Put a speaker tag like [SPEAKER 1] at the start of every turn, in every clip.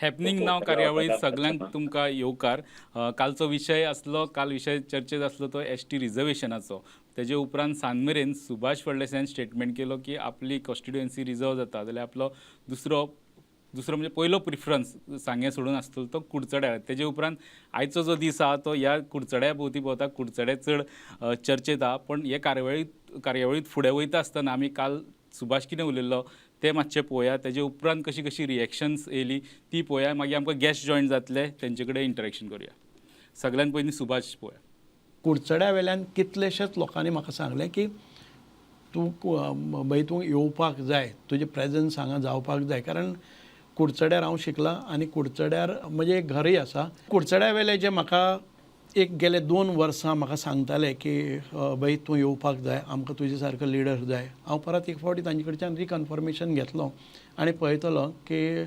[SPEAKER 1] Happening नाव कार्यावळीत सगल्यांक तुमकां येवकार. कालचो विशय आसलो, काल विशय चर्चेत आसलो तो एसटी रिजर्वेशनाचो. तेजे उपरांत सांज मेरेन सुभाष फळदेसायान स्टेटमेंट केलो की आपली कॉन्स्टिट्युएन्सी रिजर्व जाता जाल्यार आपलो दुसरो दुसरो म्हणजे पयलो प्रिफरन्स सांगें सोडून आसतलो तो कुडचड्यार. तेजे उपरांत आयचो जो दीस आहा तो ह्या कुडचड्या भोंवती भोंवता, कुडचडे चड चर्चेत आहा. पण हे कार्यावळीत फुडें वयता आसतना आमी काल सुभाष कितें उलयल्लो तें मातशें पळोवया. तेजे उपरांत कशी कशी रिएक्शन्स येयली ती पळोवया. मागीर आमकां गेस्ट जॉयन जातले, तेंचे कडेन इंटरेक्शन करुया. सगळ्यान पयलीं सुभाष पळोवया.
[SPEAKER 2] कुडचड्या वेल्यान कितलेशेच लोकांनी म्हाका सांगलें की तूं भाई, तूं येवपाक जाय, तुजें प्रेजन्स हांगा जावपाक जाय, कारण कुडचड्यार हांव शिकलां आनी कुडचड्यार म्हजें एक घरय आसा. कुडचड्या वेले जे म्हाका एक गेले 2 वर्सां म्हाका सांगताले की भाई, तूं येवपाक जाय, आमकां तुजे सारको लिडर जाय. हांव परत एक फावटी तांचे कडच्यान रिकन्फर्मेशन घेतलो आनी पळयतलो की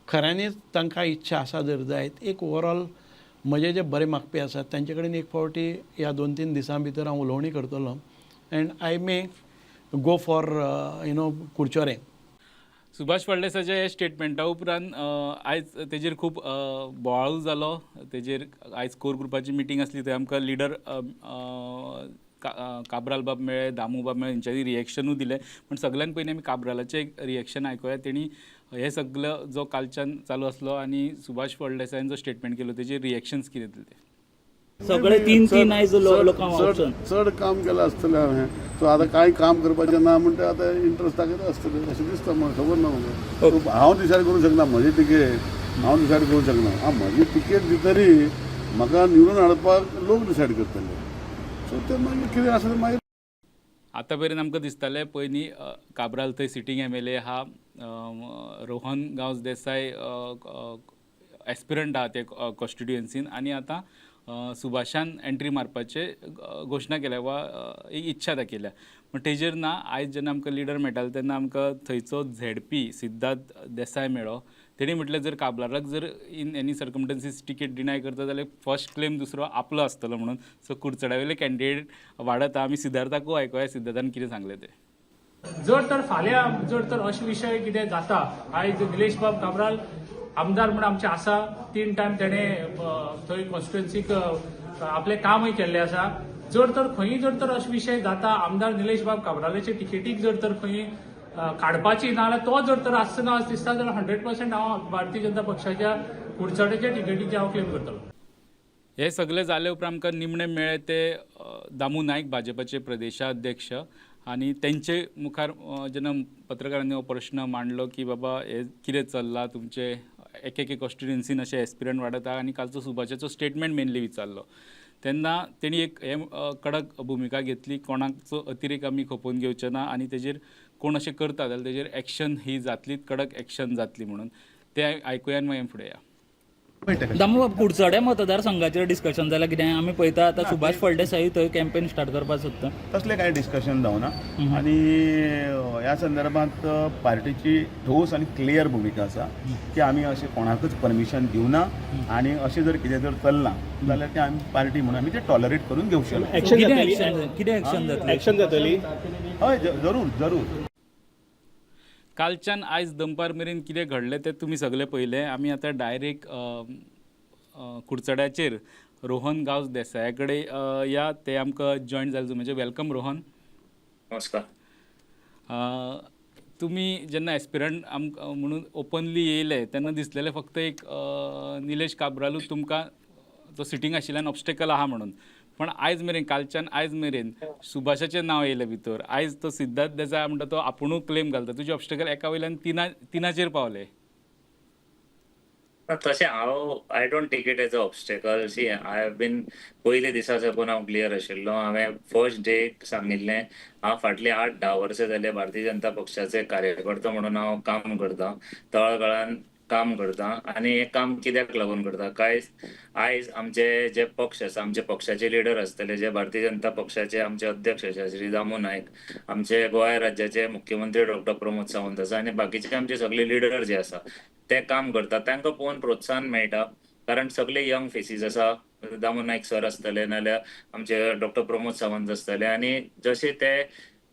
[SPEAKER 2] खऱ्यांनीच तांकां इच्छा आसा जर जायत. एक ओवरऑल म्हजे जे बरे मागपी आसात तांचे कडेन एक फावटी ह्या 2-3 दिसां भितर हांव उलोवणी करतलो and I may go for Curchorem.
[SPEAKER 1] Subhash फळदेसाच्या ह्या स्टेटमेंटा उपरांत आयज तेजेर खूब बोवाळूय जालो. तेजेर आयज कोर ग्रुपाची मिटींग आसली, थंय आमकां लिडर काब्राल बाब मेळ्ळे, दामू बाब मेळ्ळे, हेंच्यांनी रिएक्शनूय दिलें. पूण सगळ्यान पयलीं आमी काब्रालाचें एक रिएक्शन आयकुया. तेणी हे सगळो जो कालच्यान चालू आसलो आनी सुभाष फळदेसायान जो स्टेटमेंट केलो तेजेर रिएक्शन्स कितें दिले ते.
[SPEAKER 3] सगळे तीन तीन आयज लोकांक
[SPEAKER 4] चड
[SPEAKER 3] ऑप्शन.
[SPEAKER 4] चड काम केलां आसतलें हांवें. सो आतां कांय काम करपाचें ना म्हणटा आतां इंट्रस्ट दाखयता आसतलें अशें दिसता म्हाका. खबर ना म्हाका. सो हांव डिसायड करूंक शकना. म्हजी तिकेट हांव डिसायड करूंक शकना. आं, म्हजी तिकेट दितरी म्हाका निवडून हाडपाक लोक डिसायड करतले. सो ते मागीर कितें आसा तें मागीर.
[SPEAKER 1] आतां मेरेन आमकां दिसतालें पयलीं काब्राल थंय सिटींग एमएलए आहा, रोहन गांवस देसाय एस्पिरंट आहा ते कॉन्स्टिट्युएन्सीन आनी आतां सुभाषान एंट्री मारपाचे घोशणा केल्या वा एक इच्छा दाखयल्या. पूण तेजेर ना, आयज जेन्ना आमकां लिडर मेळटाले तेन्ना आमकां थंयचो झेडपी सिद्धार्थ देसाय मेळ्ळो. तेणी म्हटलें, जर काब्रालाक जर in any circumstances ticket deny करता जाल्यार फर्स्ट क्लेम दुसरो आपलो आसतलो म्हणून. सो कुडचड्या कॅन्डिडेट वाडत आहा. आमी सिद्धार्थाकूय आयकुया, सिद्धार्थान कितें सांगलें तें.
[SPEAKER 5] जर तर फाल्यां जर तर अशे विशय कितें जाता, आयज निलेश बाब काब्राल आमदार म्हूण आमचे आसा. तीन टायम तेणे थंय कॉन्स्टिट्युएन्सीक आपलें कामूय केल्लें आसा. जर तर खंयूय जर तर अशे विशय जाता, आमदार निलेश बाब काब्रालाचे तिकेटीक जर तर खंय काडपाची ना जाल्यार तो जर तर आसना अशें दिसता जाल्यार 100% हांव भारतीय जनता पक्षाच्या कुडचड्याच्या तिकेटीचे हांव क्लेम करतलो.
[SPEAKER 1] हे सगळे जाले उपरांत आमकां निमणे मेळ्ळे ते दामू नायक, भाजपाचे प्रदेशाध्यक्ष. आनी तेंचे मुखार जेन्ना पत्रकारांनी हो प्रश्न मांडलो की बाबा, हे कितें चल्लां तुमचे, एक एके कॉन्स्टिट्युएन्सीन अशें एस्पिरंट वाडत आहा आनी कालचो सुभाषाचो स्टेटमेंट मेनली विचारलो तेन्ना तेणी एक हे कडक भुमिका घेतली, कोणाचो अतिरेक आमी खपोवन घेवचे ना आनी तेजेर कोण अशें करता जाल्यार तेजेर एक्शन ही जातली, कडक एक्शन जातली म्हणून. ते आयकुया आनी मागीर फुडें या.
[SPEAKER 3] दामू, कुडचड्या मतदारसंघाचेर डिस्कशन जाल्यार कितें? आमी पळयता आतां सुभाष फळदेसाई थंय कॅम्पेन स्टार्ट करपाक सोदता.
[SPEAKER 6] तसलें कांय डिस्कशन जावना आनी ह्या संदर्भात पार्टीची ठोस आनी क्लियर भुमिका आसा की आमी अशें कोणाकूच परमिशन दिवना आनी अशें जर कितें जर चल्लां जाल्यार तें आमी पार्टी म्हणून आमी तें टॉलरेट करून घेवचे ना.
[SPEAKER 7] एक्शन
[SPEAKER 3] कितें
[SPEAKER 7] जातली?
[SPEAKER 3] एक्शन, कितें एक्शन जातली?
[SPEAKER 7] एक्शन जातली?
[SPEAKER 6] हय, जरूर जरूर.
[SPEAKER 1] कालच्यान आयज दनपार मेरेन कितें घडलें तें तुमी सगळें पळयलें. आमी आतां डायरेक्ट कुडचड्याचेर रोहन गांवस देसाया कडेन या. ते आमकां जॉयन जाले. म्हणजे welcome Rohan.
[SPEAKER 8] नमस्कार.
[SPEAKER 1] तुमी जेन्ना एस्पिरंट आमकां म्हणून ओपनली येयले तेन्ना दिसलेलें फक्त एक निलेश काब्रालूच तुमकां जो सिटींग आशिल्ल्यान ऑबस्टेकल आहा म्हणून. पण आयज मेरेन, कालच्यान आयज मेरेन सुभाषाचें नांव येयलें भितर. आयज तो सिद्धार्थ देसाय म्हणटा तो आपुणूय क्लेम घालता. तुजे ऑबस्टेकल एका वयल्यान तिनाचेर पावले.
[SPEAKER 8] ना, तशें हांव I don't take it as a obstacle. See, I have been पयले दिसा साकून हांव क्लियर आशिल्लो. हांवें फर्स्ट डे सांगिल्लें, हांव फाटली 8-10 वर्सां जाले भारतीय जनता पक्षाचे कार्यकर्तो म्हणून हांव काम करता, तळागाळान काम करता. आनी हें काम कित्याक लागून करता काय, आयज आमचे जे पक्ष आसा, आमचे पक्षाचे लिडर आसतले, जे भारतीय जनता पक्षाचे आमचे अध्यक्ष आसा श्री दामू नायक, आमचे गोंय राज्याचे मुख्यमंत्री डॉक्टर प्रमोद सावंत आसा आनी बाकीचे आमचे सगळे लिडर जे आसा ते काम करतात, तांकां पळोवन प्रोत्साहन मेळटा. कारण सगळे यंग फेसीस आसा, दामू नायक सर आसतले नाल्यार आमचे डॉक्टर प्रमोद सावंत आसतले आनी जशे ते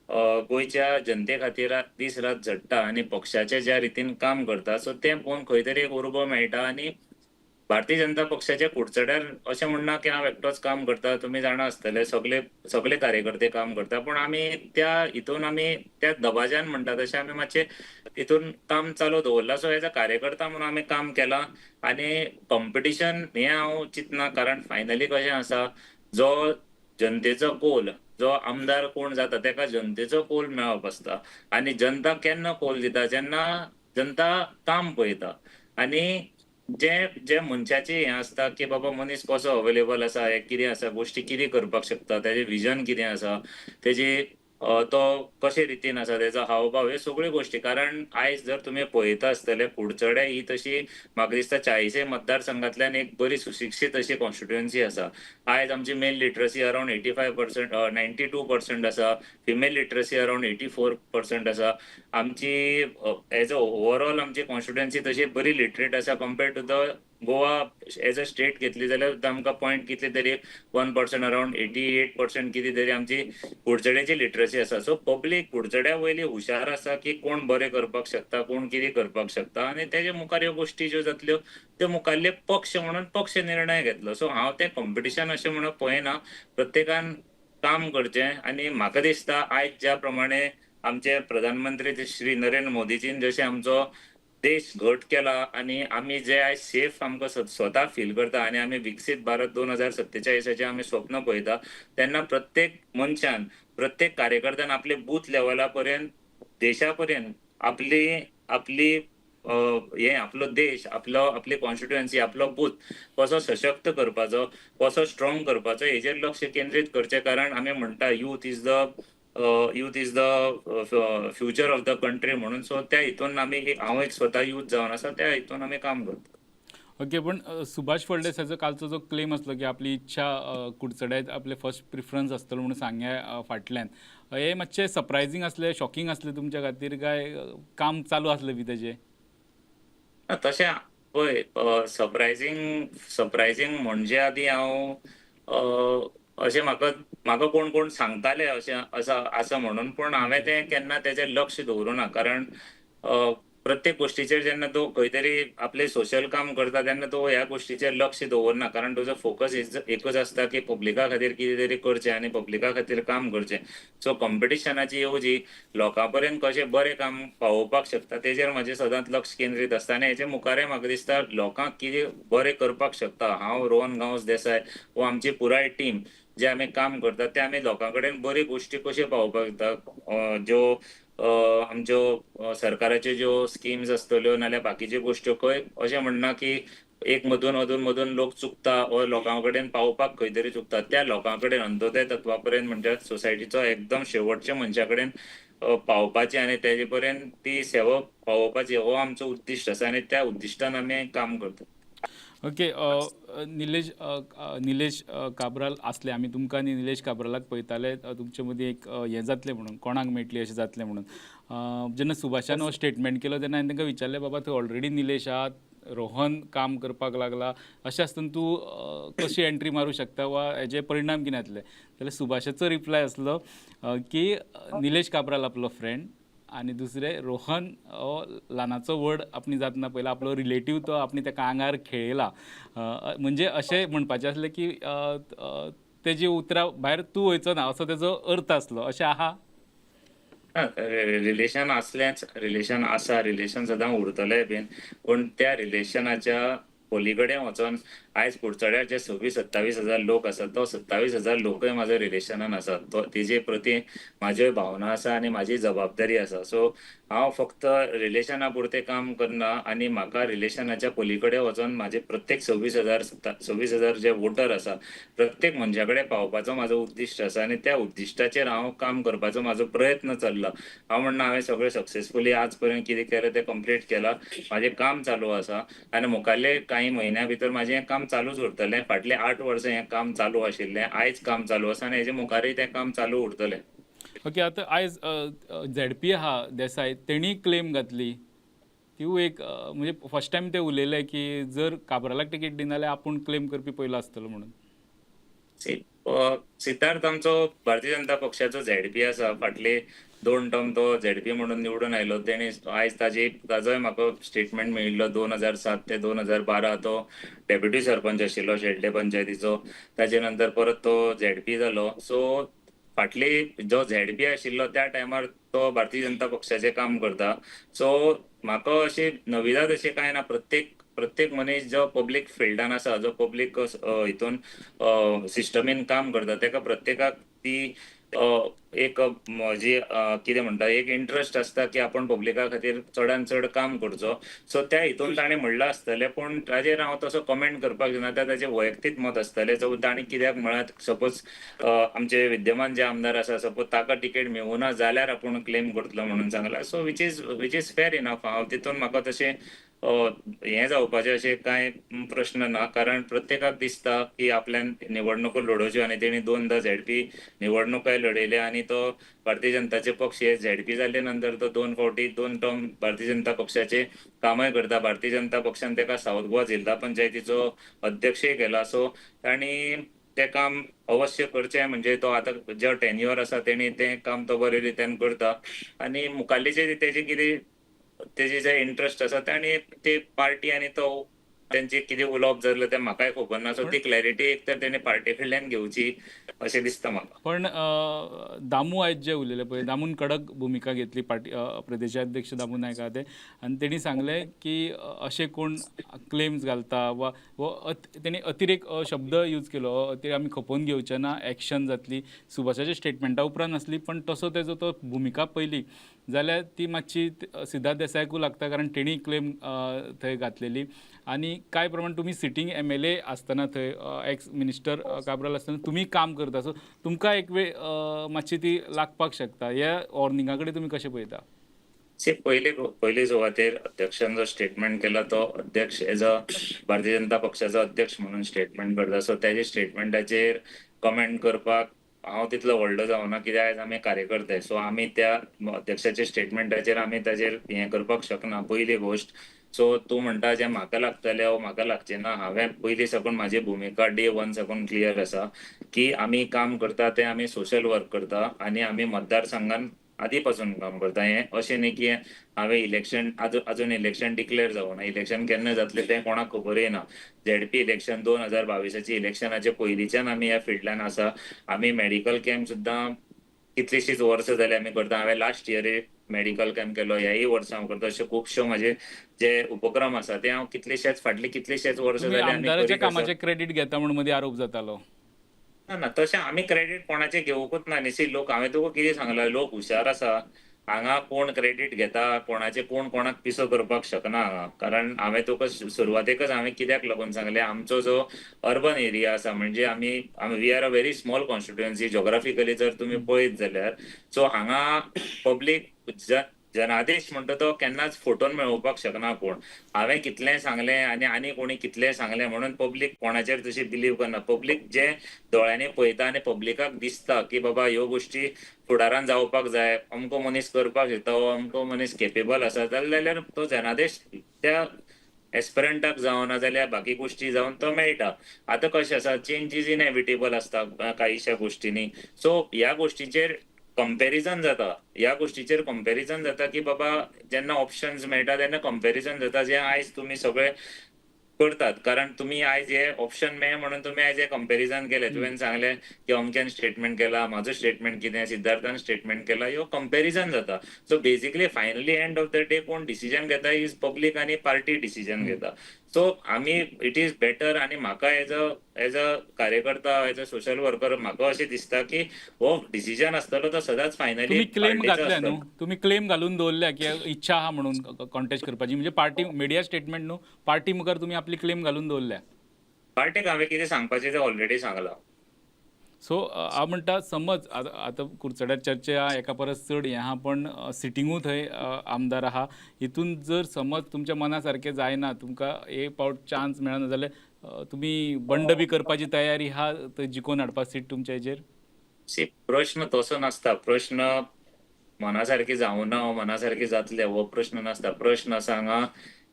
[SPEAKER 8] गोंयच्या जनते खातीर दीस रात झडटा आनी पक्षाचे ज्या रितीन काम करता, सो तें पळोवन खंय तरी एक उर्बा मेळटा. आनी भारतीय जनता पक्षाच्या कुडचड्यार अशें म्हणना की हांव एकटोच काम करता, तुमी जाणा आसतले सगळे सगळे कार्यकर्ते काम करता, पूण आमी त्या हितून आमी त्या दबाज्यान म्हणटा तशें आमी मातशें हितून काम चालू दवरलां. सो एज अ कार्यकर्ता म्हणून आमी काम केलां आनी कॉम्पिटिशन हें हांव चिंतना, कारण फायनली कशें आसा, जो जनतेचो कोल, जो आमदार कोण जाता तेका जनतेचो कोल मेळप आसता आनी जनता केन्ना कोल दिता, जेन्ना जनता काम पळयता. आनी जे जे मनशाचे हें आसता की बाबा मनीस कसो अवेलेबल आसा, हें कितें आसा, गोश्टी कितें करपाक शकता, तेजें विजन कितें आसा, तेजी तो कशे रितीन आसा, तेजो हावभाव, ह्यो सगळ्यो गोश्टी. कारण आयज जर तुमी पळयता आसतले कुडचडे ही तशी म्हाका दिसता 40 मतदारसंघांतल्यान एक बरी सुशिक्षीत अशी कॉन्स्टिट्युएन्सी आसा. आयज आमची male literacy around 85%, 92% आसा, फिमेल लिटरसी अरावंड 84% आसा. आमची एज अ ओवरऑल आमची कॉन्स्टिट्युएन्सी तशी बरी लिटरेट आसा compare to the Goa as a state घेतली जाल्यार आमकां पॉयंट कितले तरी 1% अरावंड 88% कितें तरी आमची कुडचड्याची लिटरसी आसा. सो पब्लीक कुडचड्या वयली हुशार आसा की कोण बरें करपाक शकता, कोण कितें करपाक शकता, आनी तेजे मुखार ह्यो गोश्टी ज्यो जातल्यो त्यो मुखारले पक्ष म्हणून पक्ष निर्णय घेतलो. सो हांव तें कॉम्पिटिशन अशें म्हणून पळयना, प्रत्येकान काम करचें. आनी म्हाका दिसता आयज ज्या प्रमाणे आमचे प्रधानमंत्री श्री नरेंद्र मोदीजीन जशें आमचो देश घट केला आनी आमी जे आयज सेफ आमकां स्वता फील करता आनी आमी विकसीत भारत 2047 आमी स्वप्न पळयता, तेन्ना प्रत्येक मनशान, प्रत्येक कार्यकर्त्यान आपले बूथ लेवला पर्यंत, देशा पर्यंत आपली आपली हे आपलो देश, आपलो आपली कॉन्स्टिट्युएन्सी, आपलो बूथ कसो सशक्त करपाचो, कसो स्ट्रॉंग करपाचो हेजेर लक्ष केंद्रीत करचें. कारण आमी म्हणटा youth is the future of the country म्हणून. सो त्या हितून आमी, हांव एक स्वता यूथ जावन आसा, त्या हितून आमी काम करता.
[SPEAKER 1] ओके, पण सुभाष फळदेसायचो कालचो जो क्लेम आसलो की आपली इच्छा कुडचड्यार आपले फर्स्ट प्रिफरन्स आसतलो म्हणून सांग्या फाटल्यान, हे मातशें सरप्रायझींग आसलें, शॉकिंग आसलें तुमच्या खातीर काय काम चालू आसलें बी तेजें?
[SPEAKER 8] ना, तशें पळय, सरप्रायझींग सरप्रायझींग म्हणजे आदी हांव अशें म्हाका म्हाका कोण कोण सांगताले अशें आसा आसा म्हणून, पूण हांवें तें केन्ना तेजेर लक्ष दवरूं ना. कारण प्रत्येक गोश्टीचेर जेन्ना तूं खंय तरी आपलें सोशल काम करता तेन्ना तूं ह्या गोश्टीचेर लक्ष दवरना, कारण तुजो फोकस एकूच आसता की पब्लिका खातीर कितें तरी करचें आनी पब्लिका खातीर काम करचें. सो कॉम्पिटिशनाची येवजी लोकां पर्यंत कशें बरें काम पावोवपाक शकता तेजेर म्हाजें सदांच लक्ष केंद्रीत आसता. आनी हेजे मुखारय म्हाका दिसता लोकांक कितें बरें करपाक शकता हांव, रोहन गांवस देसाय वो आमची पुराय टीम जे आमी काम करतात ते आमी लोकां कडेन बरी गोश्टी कश्यो पावोवपाक शकता, ज्यो आमच्यो सरकाराच्यो ज्यो स्किम्स आसतल्यो नाल्यार बाकीच्यो गोश्ट्यो. खंय अशें म्हणना की एक मदून अदून मदून लोक चुकता वो लोकां कडेन पावोवपाक खंय तरी चुकता, त्या लोकां कडेन अंत्योदय तत्वा पर्यंत म्हणजे सोसायटीचो एकदम शेवटच्या मनशा कडेन पावोवपाची आनी तेजे पर्यंत ती सेवा पावोवपाची हो आमचो उद्दिश्ट आसा आनी त्या उद्दिश्टान आमी काम करता.
[SPEAKER 1] ओके, निलेश निलेश काब्राल आसले, आमी तुमकां आनी निलेश काब्रालाक पळयताले, तुमचे मदीं एक हें जातलें म्हणून, कोणाक मेळटली अशें जातलें म्हणून. जेन्ना सुभाषान हो स्टेटमेंट केलो तेन्ना हांवें तांकां विचारलें, बाबा थंय ऑलरेडी निलेश आहा, रोहन काम करपाक लागला, अशें आसतना तूं कशी एंट्री मारूं शकता वा हेजे परिणाम कितें जातले? जाल्यार सुभाषाचो रिप्लाय आसलो की निलेश काब्राल आपलो फ्रेंड आनी दुसरें रोहन हो ल्हानाचो व्हड आपणी जातना पयला आपलो रिलेटीव, तो आपणी ताका आंगार खेळयला. म्हणजे अशें म्हणपाचें आसलें की तेजी उतरां भायर तूं वयचो ना असो तेजो अर्थ आसलो, अशें आहा?
[SPEAKER 8] रिलेशन आसलेंच, रिलेशन आसा, रिलेशन सदां उरतलें बीन, पूण त्या रिलेशनाच्या पली कडेन वचोन आयज कुडचड्यार जे 26-27 हजार लोक आसात तो 27 हजार लोकय म्हाज्या रिलेशनान आसा, तो तेजे प्रती म्हाज्यो भावना आसा आनी म्हाजी जबाबदारी आसा. सो हांव फक्त रिलेशना पुरतें काम करना आनी म्हाका रिलेशनाच्या पली कडेन वचोन म्हाजे प्रत्येक 26 हजार जे वोटर आसा प्रत्येक मनशा कडेन पावपाचो म्हाजो उद्दिश्ट आसा आनी त्या उद्दिश्टाचेर हांव काम करपाचो म्हाजो प्रयत्न चल्ला. हांव म्हणना हांवें सगळें सक्सेसफुली आज पर्यंत कितें केलें तें कंप्लीट केलां, म्हाजें काम चालू आसा आनी मुखाल्ले कांय म्हयन्या भितर म्हाजें हें काम चालूच उरतलें. फाटले 8 वर्सां हें काम चालू आशिल्लें, आयज काम चालू आसा आनी हेजे मुखारूय तें काम चालू उरतलें.
[SPEAKER 1] ओके, आतां आयज झेडपी आहा देसाय, तेणी क्लेम घातली, तिवूय एक म्हणजे फर्स्ट टायम ते उलयले की जर काब्रालाक तिकीट दिना जाल्यार आपूण क्लेम करपी पयलो आसतलो म्हणून.
[SPEAKER 8] सिद्धार्थ आमचो भारतीय जनता पक्षाचो झेडपी आसा. फाटले 2 टर्म तो झेडपी म्हणून निवडून आयलो. तेणे आयज ताजोय म्हाका स्टेटमेंट मेळिल्लो. 2007 ते 2012 तो डेप्युटी सरपंच आशिल्लो शेल्डे पंचायतीचो. ताजे नंतर परत तो झेडपी जालो. सो फाटली जो झेडपी आशिल्लो त्या टायमार तो भारतीय जनता पक्षाचें काम करता. सो म्हाका अशी नविदाद अशें कांय ना. प्रत्येक प्रत्येक मनीस जो पब्लीक फिल्डान आसा, जो पब्लीक हितून सिस्टमीन काम करता, तेका प्रत्येकाक ती एक जी कितें म्हणटा एक इंट्रस्ट आसता की आपण पब्लिका खातीर चडान चड काम करचो. सो त्या हितून ताणें म्हणलां आसतलें, पूण ताजेर हांव तसो कमेंट करपाक जायना. त्या ताजें वैयक्तीक मत आसतलें. सो ताणें कित्याक म्हळ्यार सपोज आमचे विद्यमान जे आमदार आसा, सपोज ताका तिकेट मेळूना जाल्यार आपूण क्लेम करतलो म्हणून सांगला. So which is fair enough. हांव तितून म्हाका तशें हें जावपाचें अशें कांय प्रश्न ना, कारण प्रत्येकाक दिसता की आपल्यान निवडणुको लडोवच्यो आनी तेणी 2दा झेडपी निवडणुकाय लडयल्या आनी तो भारतीय जनताचे पक्ष हे झेडपी जाले नंतर तो 2 फावटी 2 टर्म भारतीय जनता पक्षाचे कामय करता. भारतीय जनता पक्षान तेका सावथ गोवा जिल्हा पंचायतीचो अध्यक्षय केला. सो ताणी तें काम अवश्य करचें, म्हणजे तो आतां जो टेन्युअर आसा तेणी तें काम तो बरे रितीन करता आनी मुखाल्लीचे तेजे कितें तेजे जे इंट्रस्ट आसा ते आनी ते पार्टी आनी तो तेंचे कितें उलोवप जालें तें म्हाकाय खबर ना. सो ती क्लॅरिटी एक तर तेणी पार्टी कडल्यान घेवची अशें दिसता म्हाका.
[SPEAKER 1] पण दामू आयज जे उलयले पळय, दामून कडक भुमिका घेतली पार्टी प्रदेशाध्यक्ष दामू नायक आहा ते, आनी तेणी सांगलें की अशें कोण क्लेम्स घालता वा तेणी अतिरेक शब्द यूज केलो, ते आमी खपोवन घेवचे ना, एक्शन जातली. सुभाषाच्या स्टेटमेंटा उपरांत आसली, पण तसो तेजो तो भुमिका पयली जाल्यार ती मातशी सिद्धार्थ देसायाकूय लागता, कारण तेणी क्लेम थंय घातलेली. आनी कांय प्रमाण तुमी सिटींग MLA आसतना थंय एक्स मिनिस्टर काब्राल आसतना तुमी काम करता, सो तुमकां एक वेळ मातशी ती लागपाक शकता. ह्या वॉर्निंगा कडेन तुमी कशें पळयता?
[SPEAKER 8] सी, पयले पयले सुवातेर अध्यक्षान जो स्टेटमेंट केला तो अध्यक्ष एज अ भारतीय जनता पक्षाचो अध्यक्ष म्हणून स्टेटमेंट करता. सो तेजे स्टेटमेंटाचेर कमेंट करपाक हांव तितलो व्हडलो जावना, कित्याक आयज आमी कार्यकर्ते. सो आमी त्या अध्यक्षाच्या स्टेटमेंटाचेर आमी ताजेर हें करपाक शकना, पयली गोश्ट. सो तूं म्हणटा जें म्हाका लागतलें वो म्हाका लागचें ना, हांवें पयलीं साकून म्हाजी भुमिका डे 1 साकून क्लियर आसा की आमी काम करता तें आमी सोशल वर्क करता आनी आमी मतदारसंघान आदी पासून काम करता. हें अशें न्ही की हांवें इलेक्शन अजून इलेक्शन डिक्लेअर जावना, इलेक्शन केन्ना जातलें तें कोणाक खबरूय ना. झेडपी इलेक्शन 2022 इलेक्शनाचे पयलींच्यान आमी ह्या फिल्डान आसा. आमी मेडिकल कॅम्प सुद्दां कितलीशींच वर्सां जालीं आमी करता. हांवें लास्ट इयरूय मेडिकल कॅम्प केलो, ह्याय वर्सा हांव करता. अशे खुबशे म्हाजे जे उपक्रम आसा ते हांव कितलेशेच फाटले कितलेशेच वर्सां जाले आमी
[SPEAKER 1] आमदाराच्या
[SPEAKER 8] करीत आसा.
[SPEAKER 1] कामाचें क्रेडीट घेता म्हूण मदीं आरोप जातालो.
[SPEAKER 8] ना ना, तशें आमी क्रेडीट कोणाचें घेवकूच ना न्ही. सी, लोक, हांवें तुका कितें सांगलां, लोक हुशार आसा. हांगा कोण क्रेडीट घेता, कोणाचें कोण कोणाक पिसो करपाक शकना हांगा. कारण हांवें तुका सुरवातेकच हांवें कित्याक लागून सांगलें, आमचो जो अर्बन एरिया आसा म्हणजे आमी we are a very small constituency geographically जर तुमी पळयत जाल्यार. सो हांगा पब्लीक जनादेश म्हणटा तो केन्नाच फोटोन मेळोवपाक शकना कोण. हांवें कितलें सांगलें आनी आनी कोणी कितलें सांगलें म्हणून पब्लीक कोणाचेर तशी बिलीव करना. पब्लीक जे दोळ्यांनी पळयता आनी पब्लिकाक दिसता की बाबा ह्यो गोश्टी फुडारान जावपाक जाय, अमको मनीस करपाक शकता वो अमको मनीस केपेबल आसा, जाल्यार तो जनादेश त्या एस्पिरंटाक जावं ना जाल्यार बाकी गोश्टी जावन तो मेळटा. आतां कशें आसा, चेंज is inevitable आसता कांयश्या गोश्टींनी. सो ह्या गोश्टीचेर कंपॅरिजन जाता, ह्या गोश्टीचेर कंपॅरिजन जाता की बाबा जेन्ना ऑप्शन्स मेळटा तेन्ना कंपॅरिजन जाता, जें आयज तुमी सगळे करतात. कारण तुमी आयज हे ऑप्शन मेळ्ळे म्हणून तुमी आयज हे कंपॅरिजन केलें. तुवें सांगलें की अमक्यान स्टेटमेंट केला, म्हाजो स्टेटमेंट कितें, सिद्धार्थान स्टेटमेंट केला, ह्यो कंपॅरिजन जाता. So basically finally end of the day कोण डिसिजन घेता is public आनी पार्टी डिसिजन घेता. सो आमी it is better. आनी म्हाका एज अ कार्यकर्ता, एज अ सोशल वर्कर म्हाका अशें दिसता की हो डिसिजन आसतलो तो सदांच फायनली
[SPEAKER 1] तुमी क्लेम घातल्या न्हू, तुमी क्लेम घालून दवरल्या की इच्छा आहा म्हणून कॉन्टेस्ट करपाची, म्हणजे पार्टी मिडिया स्टेटमेंट न्हू, पार्टी मुखार तुमी आपली क्लेम घालून दवरल्या.
[SPEAKER 8] पार्टीक हांवें कितें सांगपाचें तें ऑलरेडी सांगलां.
[SPEAKER 1] सो हांव म्हणटा समज आतां कुडचड्यार चर्चा आहा, एका परस चड हें आहा, पण सिटिंगूय थंय आमदार आहा, हितून जर समज तुमच्या मना सारकें जायना, तुमकां एक पावट चान्स मेळना जाल्यार तुमी बंड बी करपाची तयारी आहा थंय जिखोवन हाडपा सीट तुमच्या हेजेर?
[SPEAKER 8] सी, प्रश्न तसो नासता. प्रश्न मना सारकें जावना वो मना सारकें जातलें हो प्रश्न नासता. प्रश्न आसा हांगा